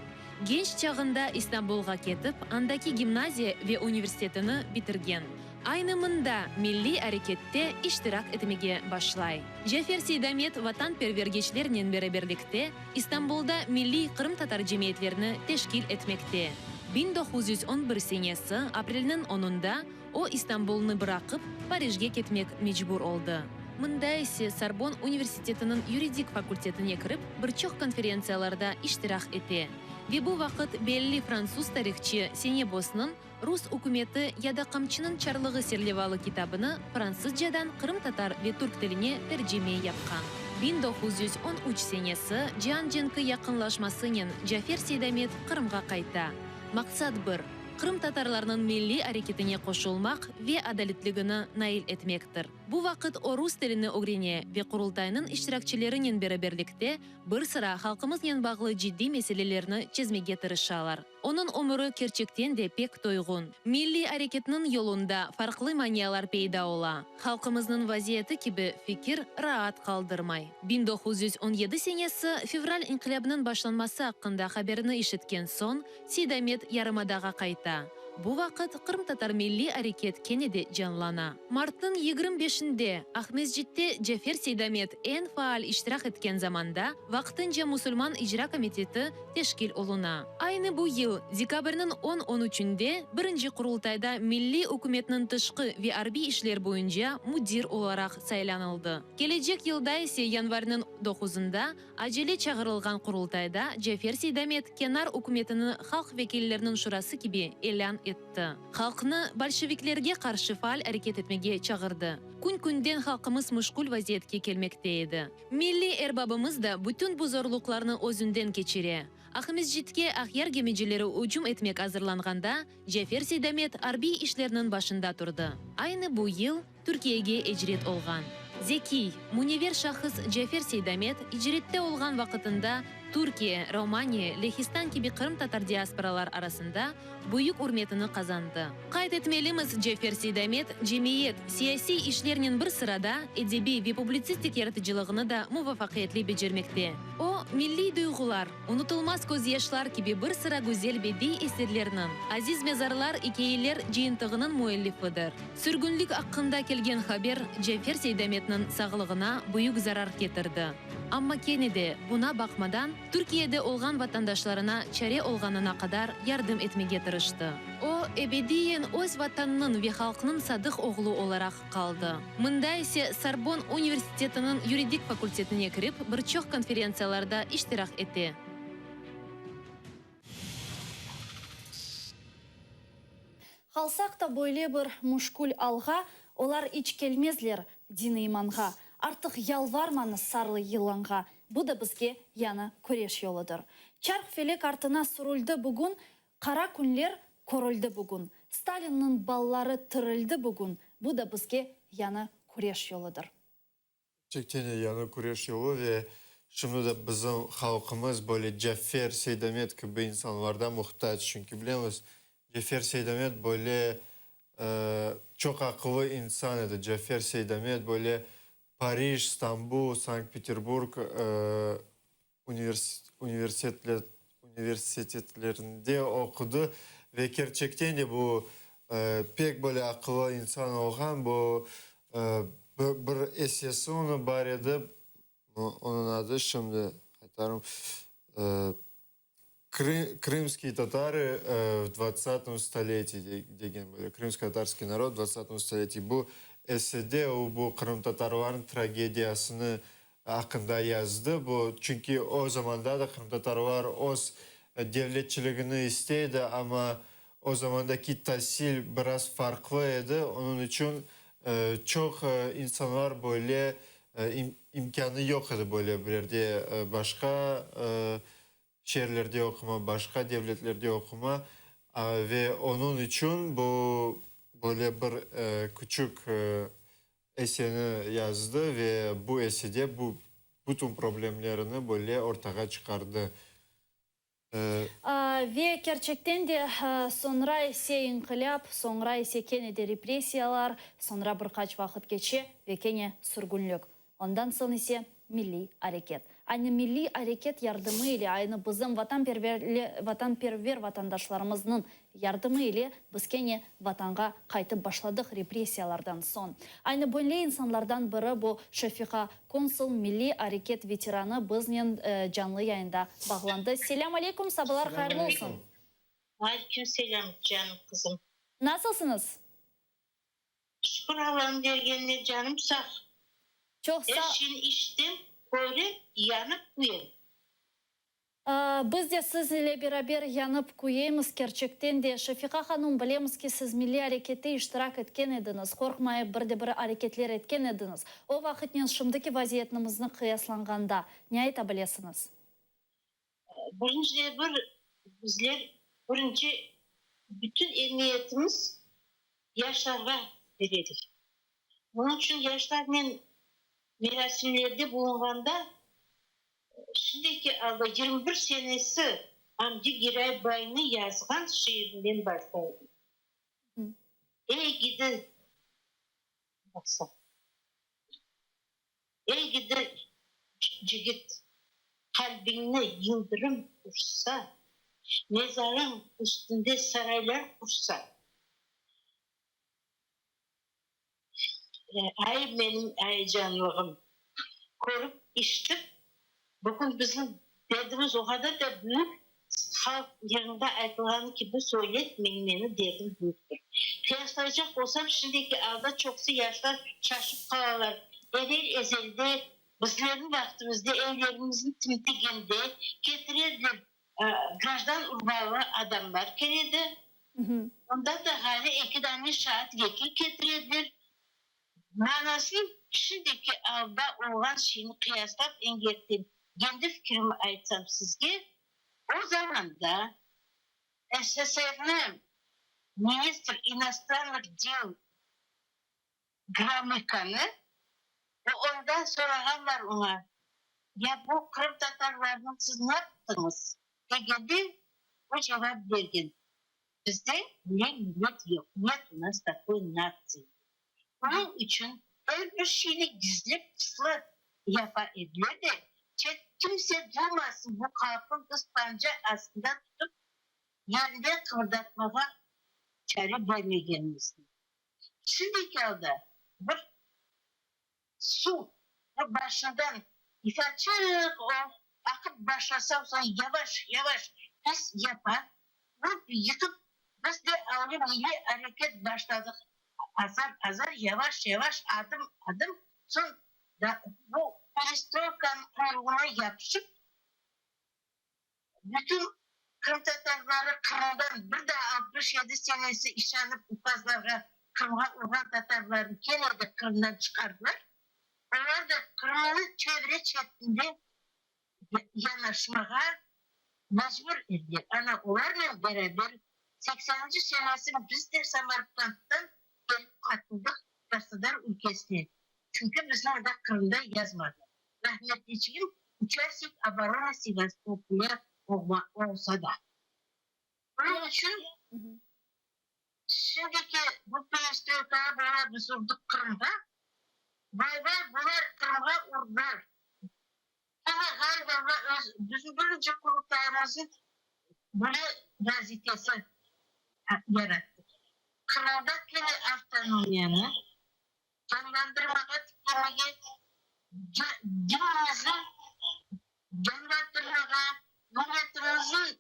Genç çağında İstanbulğa ketip, andaki gimnaziya ve universitetini bitirgen. Aynı mında milliy arekette iştirak etmege başlay. Cafer Seydamet vatanperver gençlernen beraberlikte İstanbulda milliy qırımtatar cemiyetlerini teşkil etmekte. 1911 senesi aprelniñ onunda o İstanbulnı bıraqıp, Parijge ketmek mecbur oldı. Mında ise Sorbon universitetiniñ yuridik fakültetine kirip, bir çoq konferentsiyalarda iştirak ete ve bu vaqıt belli fransuz tarihçı Senebosnıñ Rus ükümeti ya da qamçınıñ çarlığı serlevalı kitabını fransızcadan qırımtatar ve türk tiline tercime yapqan. 1913 senesi Cian cenki yaqınlaşmasınen Cafer Seydamet Qırımğa qayta. Maqsat bir, qırımtatarlarnıñ milliy areketine qoşulmaq ve adaletligini nail etmektir. Bu vaqıt o rus tilini ögrene ve Qurultaynıñ iştirakçilerinen beraberlikte bir sıra halqımıznen bağlı ciddiy meselelerni çezmege tırışalar. Onıñ ömüri kerçekten de pek toyğun. Milliy areketniñ yolunda farqlı manialar peyda ola. Halqımıznıñ vaziyeti kibi fikir raat qaldırmay. 1917 senesi fevral inqilâbınıñ başlanması aqqında haberini işitken soñ, Seydamet yarımadağa qayta. Bu vaqıt qırımtatar milliy areket kene de canlana. Martnıñ 25-inde Aqmescitte Cafer Seydamet eñ faal iştirak etken zamanda Vaqtınca Musulman İcra Komiteti teşkil oluna. Aynı bu yıl, dekabrniñ on on üçünde birinci Qurultayda Milliy ükümetniñ tışqı ve arbiy işler boyunca müdir olaraq saylanıldı. Kelecek yılda ise yanvarnıñ doquzında acele çağırılğan Qurultayda Cafer Seydamet kenar ükümetini Halq vekilleriniñ şurası kibi elân etti. etti. Halqnı bolşeviklerge qarşı faal areket etmege çağırdı. Kün-künden halqımız müşkül vaziyetke kelmekte edi. Milliy erbabımız da bütün bu zorluqlarnı özünden keçire. Aqmescitke Aqyar gemicileri ücüm etmek azırlanğanda, Cafer Seydamet arbiy işlerniñ başında turdı. Aynı bu yıl Türkiyege icret olğan. Zekiy, münever şahıs Cafer Seydamet icrette olğan vaqıtında Türkiye, Romaniya, Lehistan kibi qırımtatar diasporalar arasında büyük ürmetini qazandı. Qayd etmelimiz, Cafer Seydamet cemiyet, siyasiy işlernen bir sırada edebiy ve publitsistik yaratıcılığını da muvafaqiyetli becermekte. O, Milliy duyğular, Unutılmaz közyaşlar kibi bir sıra güzel bediy eserlerniñ, Aziz mezarlar ikâyeler cıyıntığınıñ müellifidir. Sürgünlik aqqında kelgen haber Cafer Seydametniñ sağlığına büyük zarar ketirdi. Amma kene de, buna baqmadan, Türkiyede olğan vatandaşlarına çare olğanına qadar yardım etmege tırıştı. O, ebediyen öz Vatannıñ ve halqnıñ sadıq oğlu olaraq qaldı. Mında ise Sorbonne universitetiniñ yuridik fakultetine kirip, bir çoq konferentsiyalarda iştirak ete. Qalsaq da böyle bir müşkül alğa, Olar iç kelmezler din-imanğa. Artıq yalvarmañız sarlı yılanğa, Bu da bizge yañı küreş yoludır. Çarh-felek artına sürüldi bugün, Qara künler körüldi bugün. Stalinniñ balları tirildi bugün, Bu da bizge yañı küreş yoludır. Kerçekten de yañı küreş yolu ve şimdi de bizim halqımız böyle Cafer Seydamet kibi insanlarda muhtac. Çünki bilemiz, Cafer Seydamet böyle çoq aqıllı insan edi. Cafer Seydamet böyle Parij, Stambul, Sankt-Peterburg universitetlerinde oqudı ve kerçekten de bu pek böyle aqıllı insan olğan, bu bir essesi onıñ bar edi, onıñ adı şimdi aytarım, Krımskiy tatarı v dvadtsatom stoletiy degen böyle, Krımsko-tatarskiy narod v dvadtsatom stoletiy, bu essede o bu qırımtatarlarnıñ tragediyasını aqqında yazdı. Bu, çünki o zamanda da qırımtatarlar öz devletçiligini istey edi, amma o zamandaki tasil biraz farqlı edi, onıñ içün çoq insanlar böyle imkânı yoq edi böyle bir yerde başqa şeerlerde oquma, başqa devletlerde oquma ve onıñ içün bu böyle bir küçük esseni yazdı ve bu essede bu bütün problemlerini böyle ortağa çıqardı. Ve kerçekten de, soñra ise inqilâp, soñra ise kene de repressiyalar, soñra bir qaç vaqıt keçe ve kene sürgünlik. Ondan soñ ise milliy areket. Aynı milliy areket yardımı ile, aynı bizim vatanperver vatandaşlarımıznıñ yardımı ile biz kene Vatanğa qaytıp başladıq repressiyalardan soñ. Aynı böyle insanlardan biri bu Şefiqa Konsul, milliy areket veteranı biznen canlı yayında bağlandı. Selâm aleykum, sabalar hayırlı olsun. Aleyküm selâm, canım qızım. Nasılsıñız? Şükür Allanıñ bergenine canım sağ. Çoq sağ. Er şeyni işitem, körem, yanıp küyem. Biz de siz ile beraber yanıp küyemiz, kerçekten de. Şefiqa hanum, bilemiz ki, siz milliy arekette iştirak etken ediñiz, qorqmayıp bir de bir areketler etken ediñiz. O vaqıtnen şimdiki vaziyetnimizni qıyaslanğanda, ne ayta bilesiñiz? Birinci bir, bizler birinci bütün emiyetimiz yaşlarğa beredik. Bunıñ içün yaşlarnen merasimlerde bulunğanda, şimdiki alda 21 senesi Amdi Giraybaynı yazğan şiirinden başlayım. Ey gidi, baqsa. Ey gidi cigit, qalbiñni yıldırım ursa, Mezarıñ üstünde saraylar qursa. Ay, menim ayecanlığım! Körip, işitip, bugün bizim derdimiz o qadar da büyük, halq yırında aytılğanı kibi söyletmeñ meni, derdim büyüktir. Qıyaslaycaq olsam, şimdiki alda çoqusı yaşlar şaşıp qalalar. Evel-ezelde, bizlerniñ vaqtımızda evlerimizni tintigende ketirerdiler, grajdan urbalı adamlar keledi. Ondan da ğayrı eki dane şaat vekil ketirediler. Manasını şimdiki alda olğan şeyni qıyaslap engertem. Kendi fikrimi aytsam sizge, o zamanda SSRniñ ministr inostrannıh del Gramıkanı ve ondan sorağanlar oña, Ya bu qırımtatarlarnı siz ne yaptıñız? degende, o cevap bergen, Bizde böyle millet yoq, net u nas takoy natsiy. Bunıñ içün er bir şeyni gizli-pıslı yapa ediler de, çet kimse duymasın bu halqnı biz panca astında tutıp, yerinde qıbırdatmağa çare bermegenimizni. Şimdiki alda bir suv bir başından ifaçıq o aqıp başlasa, soñ yavaş, yavaş pis yapa, bu yıqıp biz de avlu milliy areket başladıq azar, azar, yavaş, yavaş, adım, adım, soñ da bu perestroykanıñ quyruğına yapışıp, Bütün qırımtatarları Qırımdan bir daa 67 senesi işanıp ukazlarğa Qırımğa urğan tatarlarnı kene de Qırımdan çıqardılar. Olar da Qırımnıñ çevre-çetinde yanaşmağa mecbur ediler. Ana olarnen beraber sekseninci senesi biz de Samarkandtan kelip qatıldıq Krasnodar ülkesine. Çünki bizni anda Qırımda yazmadılar. Rahmetliçigim uçastnik oborona Sevastopolya olsa da. Bunıñ içün şimdiki bu perestroykağa bala biz urdıq Qırımğa, vay-vay bular Qırımğa urdılar. Kene ğayrı öz bizim birinci Qurultayımıznı böyle vazifesi yarattıq. Qırımda kene avtonomiyanı Canlandırmağa tiklemege, dinimizni canlandırmağa, milletimizniñ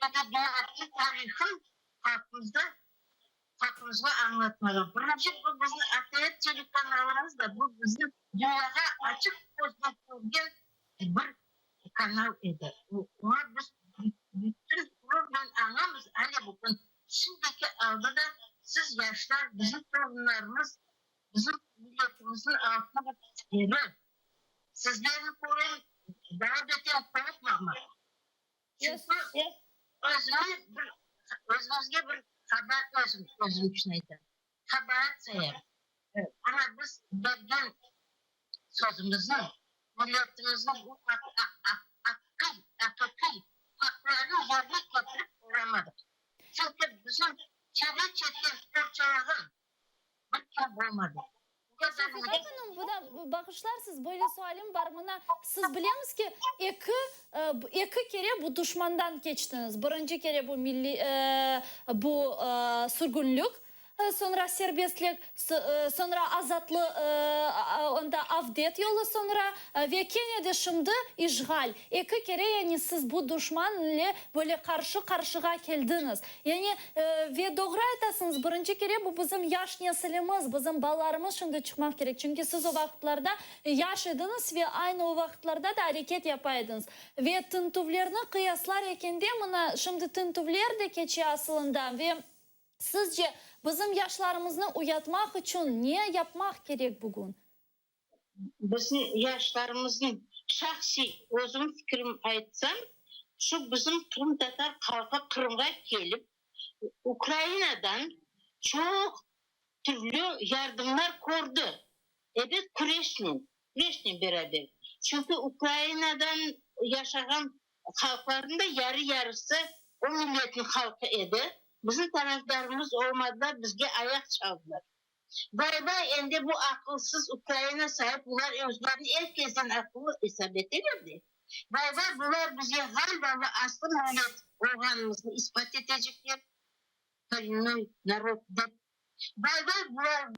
edebiyatı, tarihın halqımızda, halqımızğa añlatmağa. Birinci bu bizim ATR telekanalımız da bu bizni dünyağa açıq köznen körgen bir kanal edi. Oña biz bütün ğururnen añamız, ale bugün Şimdiki alda da siz yaşlar, bizim torunlarımız, bizim milletimizniñ altın bir tüsleri. Sizlerni körem, daa beter qorqmamaq. Çünki özüme bir, özümizge bir qabaat, özüm, özüm içün aytam, qabaat sayam. Amma biz bergen sözümizni, milletimizniñ bu aqqı, aqiqiy aqlarını yerine ketirip olamadıq. Çünki bizim çevre-çetten qorçalağan bir kim olmadı. Şefiqa hanım, bu da, bağışlarsız, böyle sualim bar, mına, siz bilemiz ki, eki, eki kere bu duşmandan keçtiñiz. Birinci kere bu milliy, bu sürgünlik, Soñra serbestlik, soñra azatlı, onda avdet yolu soñra ve kene de şimdi işğal. Eki kere yani siz bu duşman ile böyle qarşı-qarşığa keldiñiz. Yani ve doğru aytasıñız, birinci kere bu bizim yaş nesilimiz, bizim balalarımız şimdi çıqmaq kerek. Çünki siz o vaqıtlarda yaş ediñiz ve aynı o vaqıtlarda da areket yapa ediñiz. Ve tintüvlerni qıyaslar ekende, mına şimdi tintüvler de keçe asılında ve Sizce, bizim yaşlarımıznı uyatmaq içün ne yapmaq kerek bugün? Bizim yaşlarımıznıñ, şahsiy özüm fikrim aytsam, şu bizim qırımtatar halqı Qırımğa kelip, Ukrainadan çoq türlü yardımlar kördi. Ebet, küreşnen, küreşnen beraber. Çünki Ukrainadan yaşağan Halqlarnıñ da yarı-yarısı o milletniñ halqı edi. Bizim tarafdarımız olmadılar, bizge ayaq çaldılar. Bay-bay, endi bu aqılsız Ukraina saip bular özlerini er kezden aqıllı esap eteler de. Bay-bay, bular bizge ğalba ve aslı millet olğanımıznı ispat etecekler, korennoy narod dep. Bay-bay, bular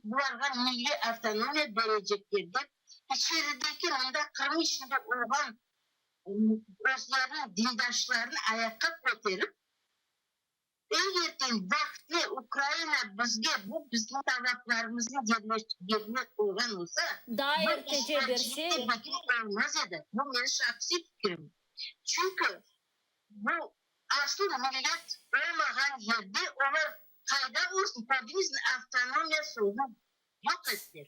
bularğa milliy avtonomiya berecekler dep, içerideki mında Qırım içinde olğan özleriniñ dindaşlarını ayaqqa köterip, eger vaqtlı Ukraina bizge bu bizim talaplarımıznı yerine qoyğan olsa, Daa bu ertece berse. işğalcilik de bugün olmaz edi. Bu menim şahsiy fikrim. Çünki bu asıl millet. Olmağan yerde olar qayda olsun, Podimizniñ avtonomiya sözü yoq ettiler.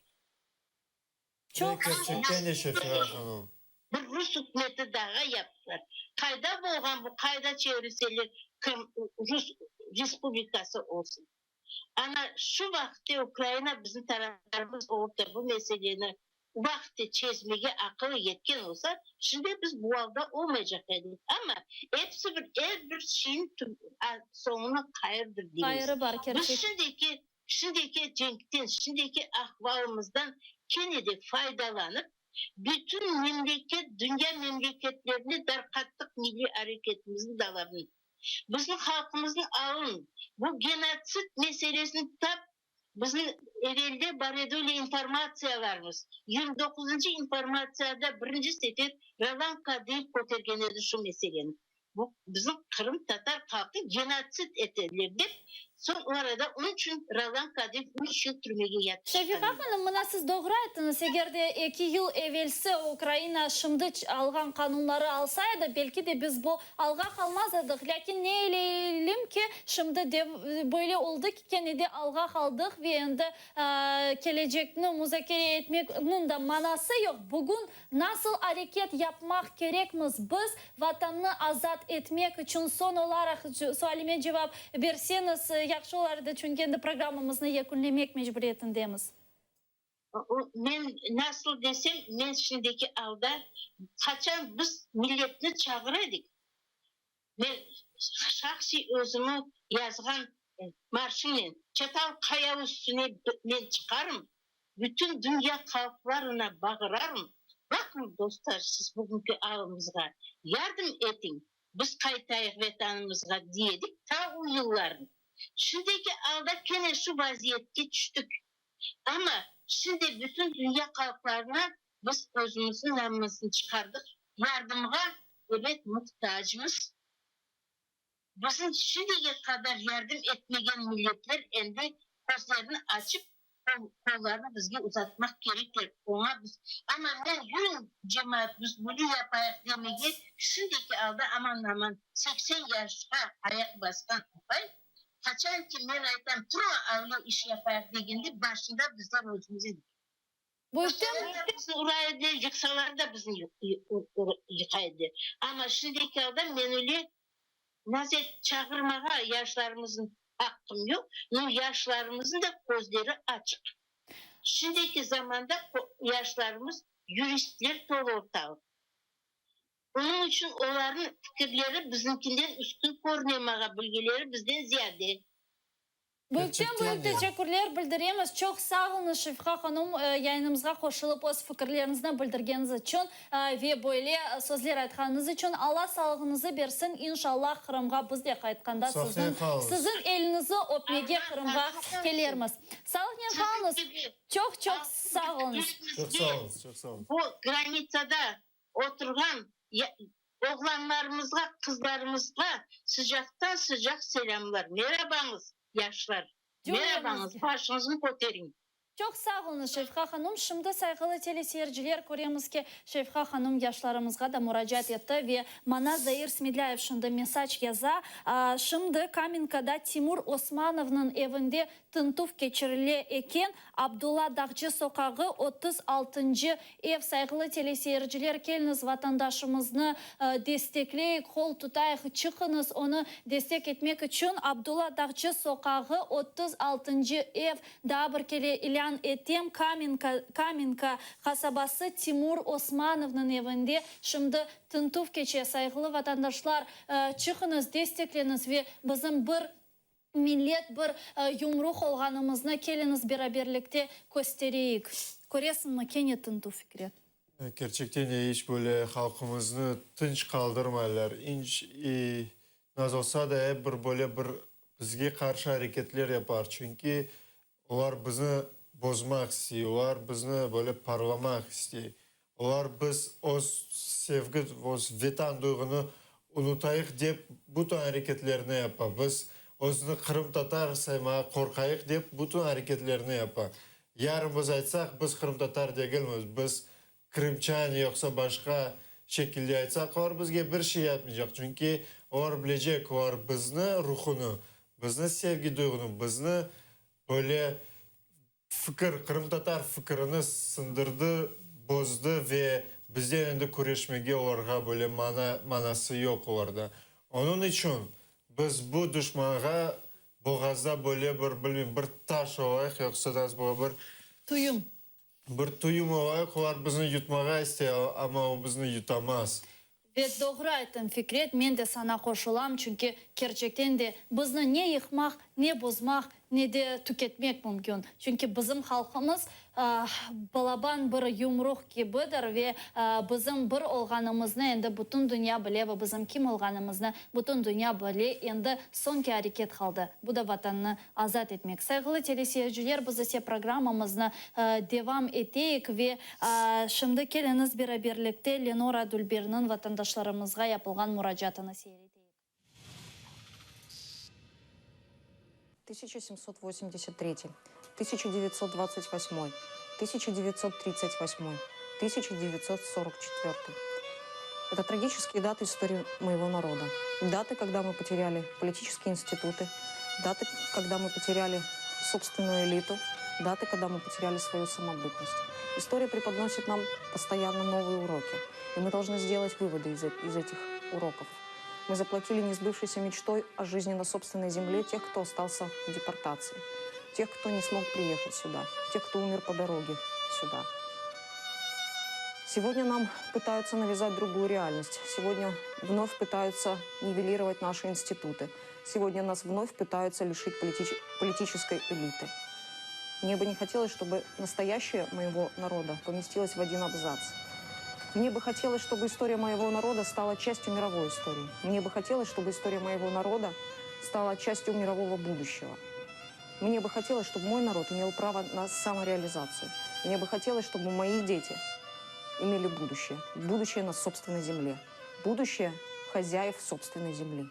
Çoq Kerçekten de Şefika hanım. Bir rus ükümeti daha yaptılar. Qayda bolğan bu, qayda çevirseler Qırım Rus Respublikası olsun. Ana şu vaqıtte Ukraina bizim tarafdarımız olıp da bu meseleni vaqıtte çezmege aqılı yetken olsa, şimdi biz bu alda olmaycaq edik. Amma episi bir, er bir şeyniñ soñunı hayırdır deymiz. Hayırı bar, Biz kerçek. şimdiki, şimdiki cenkten, şimdiki ahvalımızdan kene de faydalanıp, bütün memleket, dünya memleketlerine darqattıq milliy areketimizniñ dalabını. Bizim halqımıznıñ alın, bu genotsid meselesini tap bizim evelde bar edi öyle informatsiyalarımız. 29-ncı informatsiyada birinci sefer Rolan Kadıyev kötergen edi şu meseleni. Bu bizim qırımtatar halqı genotsid etediler dep, soñ o arada onıñ içün Rolan Kadıyev üç yıl türmege yatışqan Şefiqa edi. hanım, mına siz doğru ayttıñız, eger de eki yıl evelsi Ukraina şimdi alğan qanunları alsa edi, belki de biz bu Alğa qalmaz edik, lâkin ne eyleylim ki, şimdi de böyle oldı ki, kene de alğa qaldıq ve endi kelecekni muzakere etmekniñ da manası yoq. Bugün nasıl areket yapmaq kerekmiz biz Vatannı azat etmek içün? Soñ olaraq sualime cevap berseñiz yahşı olar edi, çünki endi programmamıznı yekünlemek mecburiyetindemiz. Men nasıl desem, men şimdiki alda, qaçan biz milletni çağıra edik, men şahsiy özümi yazğan marşımnen Çatal Qaya üstüne men çıqarım, bütün dünya halqlarına bağırarım, Baqıñ, dostlar, siz bugünki alımızğa, yardım etiñ, biz qaytayıq Vetanımızğa, dey edik ta o yılları. Şimdiki alda kene şu vaziyetke tüştik. Amma şimdi bütün dünya halqlarına biz özümizniñ namımıznı çıqardıq, yardımğa, ebet, muhtacmız. Bizim şimdige qadar yardım etmegen milletler endi közlerini açıp, qollarını bizge uzatmaq kerekler. Oña biz, amma men yürüñ, cemaat, biz bunı yapayıq demege şimdiki alda aman-aman 80 yaşqa ayaq basqan apay, Qaçan ki men aytam, turma avle iş yapayıq degende, başında bizler özümiz edik. Büyükten. Ursalar da bizni ura ediler, yıqsalar da bizni yıqa ediler. Amma şimdiki alda men öyle nazet çağırmağa yaşlarımıznı aqqım yoq, no yaşlarımıznıñ da közleri açıq. Şimdiki zamanda yaşlarımız yuristler tolu ortalıq. Onıñ içün olarnıñ fikirleri bizniñkinden üstün körüne, mağa bilgileri bizden ziyade. Büyükten büyük teşekkürler bildiremiz. Çoq sağ oluñız, Şefiqa hanım, yayınımızğa qoşulıp öz fikirleriñizni bildirgeniñiz içün ve böyle sözler aytqanıñız içün. Alla sağlığıñızı bersin, inşallah Qırımğa biz de qaytqanda siziñ siziñ eliñizi öpmege Qırımğa kelermiz. Sağlıqnen qalıñız. Çoq çoq sağ oluñız. Çoq sağ oluñız, çoq sağ oluñız. Bu granitsada Oturğan oğlanlarımızğa, qızlarımızğa sıcaqtan-sıcaq selâmlar. Merabañız, yaşlar! Merabañız, başıñıznı köteriñ! Çoq sağ oluñız, Şefiqa hanım. Şimdi, sayğılı teleseyirciler, köremiz ki, Şefiqa hanım yaşlarımızğa da muracaat etti ve mana Zair Smedlâyev şimdi mesac yaza, Şimdi Kamenkada Timur Osmanovnıñ evinde Tintüv keçirile eken, Abdulla Dağcı soqağı, 36-ncı ev. Sayğılı teleseyirciler, keliñiz, vatandaşımıznı destekleyik, qol tutayıq, çıqıñız onı destek etmek içün. Abdulla Dağcı soqağı, 36-ncı ev. Daa bir kere ilân etem, Kamenka, Kamenka qasabası, Timur Osmanovnıñ evinde şimdi tintüv keçe. Sayğılı vatandaşlar, çıqıñız, destekleñiz ve bizim bir Millet bir yumruq olğanımıznı keliñiz beraberlikte köstereyik. Köresiñmi, kene tıntuv, Fikret. Kerçekten de iç böyle halqımıznı tınç qaldırmaylar. İnç naz olsa da ep bir böyle bir bizge qarşı areketler yapar. Çünki olar bizni bozmaq istey, olar bizni böyle parlamaq istey. Olar biz öz sevgi, öz Vetan duyğunı unutayıq dep bütün areketlerni yapa. Biz özüni qırımtatar saymağa qorqayıq dep bütün areketlerni yapa. Yarın biz aytsaq, biz qırımtatar degilmiz, biz krımçan yoqsa başqa şekilde aytsaq, olar bizge bir şey yapmaycaq. Çünki. Olar bilecek, olar bizni ruhunı, bizni sevgi duyğunı, bizni böyle fikir, qırımtatar fikirini sındırdı, bozdı ve bizden endi küreşmege olarğa böyle mana, manası yoq olarda. Onıñ içün biz bu duşmanğa boğazda böyle bir, bilmeyim, bir taş olayıq, yoqsa da bir Tuyum. Bir tuyum olayıq, olar bizni yutmağa istey, amma o bizni yutamaz. Ve doğru ayttıñ, Fikret, men de saña qoşulam, çünki kerçekten de bizni ne yıqmaq, ne bozmaq, ne de tüketmek mümkün. Çünki bizim halqımız balaban bir yumruq kibidir ve bizim bir olğanımıznı endi bütün dünya bile ve bizim kim olğanımıznı bütün dünya bile. Endi soñki areket qaldı, bu da Vatannı azat etmek. Sayğılı teleseyirciler, biz ise programmamıznı devam eteyik ve şimdi keliñiz beraberlikte Lenora Dülberniñ vatandaşlarımızğa yapılğan muracaatını seyir eteyik. 1783, 1928, 1938, 1944. Это трагические даты истории моего народа. Даты, когда мы потеряли политические институты, даты, когда мы потеряли собственную элиту, даты, когда мы потеряли свою самобытность. История преподносит нам постоянно новые уроки, и мы должны сделать выводы из, из этих уроков. Мы заплатили несбывшейся мечтой о жизни на собственной земле тех, кто остался в депортации, тех, кто не смог приехать сюда, тех, кто умер по дороге сюда. Сегодня нам пытаются навязать другую реальность. Сегодня вновь пытаются нивелировать наши институты. Сегодня нас вновь пытаются лишить политич политической элиты. Мне бы не хотелось, чтобы настоящее моего народа поместилось в один абзац. Мне бы хотелось, чтобы история моего народа стала частью мировой истории. Мне бы хотелось, чтобы история моего народа стала частью мирового будущего. Мне бы хотелось, чтобы мой народ имел право на самореализацию. Мне бы хотелось, чтобы мои дети имели будущее. Будущее на собственной земле. Будущее хозяев собственной земли.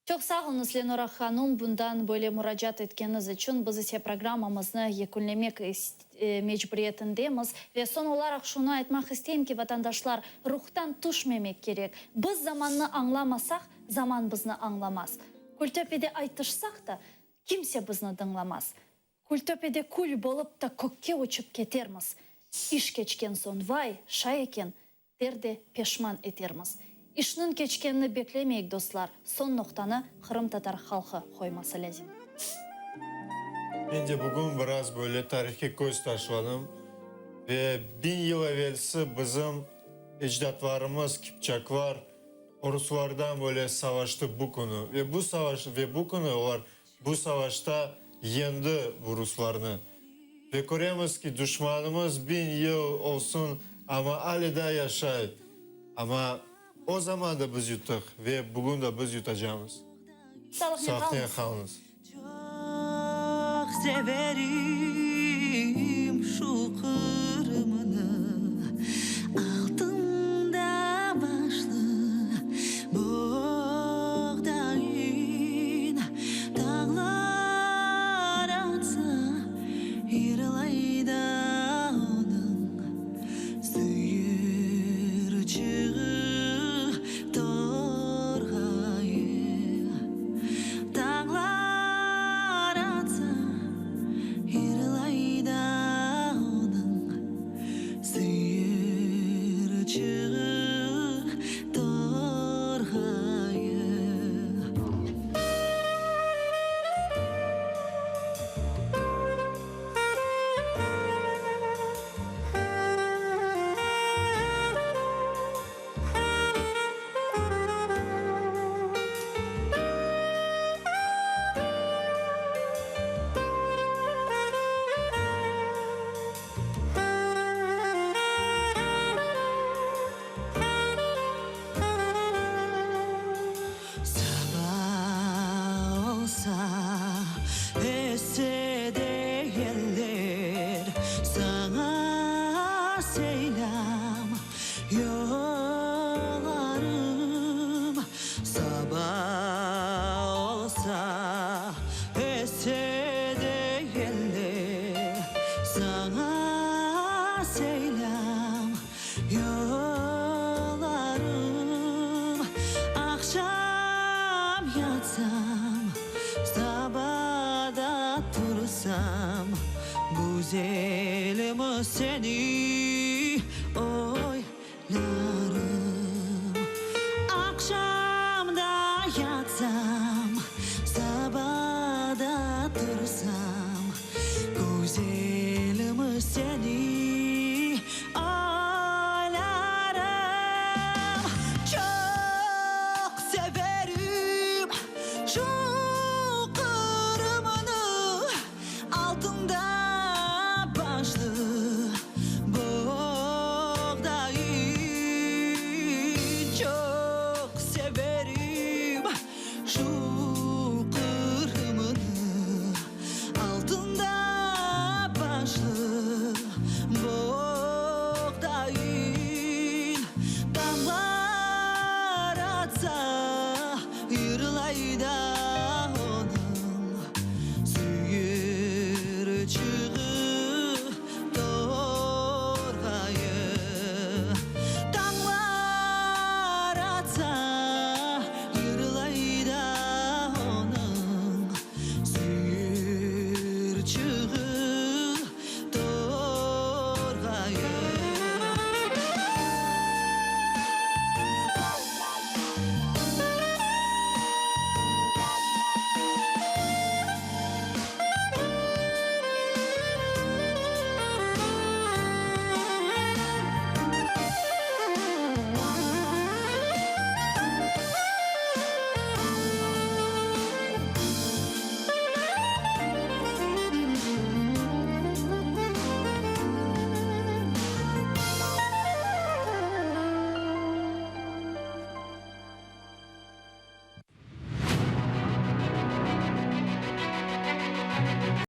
Çoq sağ oluñız, Lenora hanum, bundan böyle muracaat etkeniñiz içün. Biz ise programmamıznı yekünlemek mecburiyetindemiz. Ve soñ olaraq şunı aytmaq isteyim ki, vatandaşlar, ruhtan tüşmemek kerek. Biz zamannı añlamasaq, zaman bizni añlamaz. Kültöpede aytışsaq da, kimse bizni dıñlamaz. Kültöpede kül bolıp ta kökke uçıp ketermiz. İş keçken soñ, vay, şay eken, der de peşman etermiz. İşniñ keçkenini beklemeyik, dostlar, soñ noqtanı qırımtatar halqı qoyması lâzim. Men de bugün biraz böyle tarihke köz taşladım ve biñ yıl evelsi bizim ecdatlarımız, kipçaklar, oruslardan böyle savaştı bu künü ve bu savaş ve bu künü olar Bu savaşta yendi bu ruslarnı. Ve köremiz ki, duşmanımız biñ yıl olsun, amma ale daa yaşay. Amma o zaman da biz yuttıq ve bugün da biz yutacamız. Sağlıqnen Sağlıqnen qalıñız. qalıñız. Çoq severim şu Qırımnı, Altında başlı boğdayın, Dağlar atsa, yırlay da onıñ Sıyırçığı torğayı. Dağlar atsa, yırlay da onıñ Sıyırçığı torğayı. Saba olsa, esse de yeller, Saña selâm yollarım. Saba olsa, esse de yeller, Saña selâm. Seni.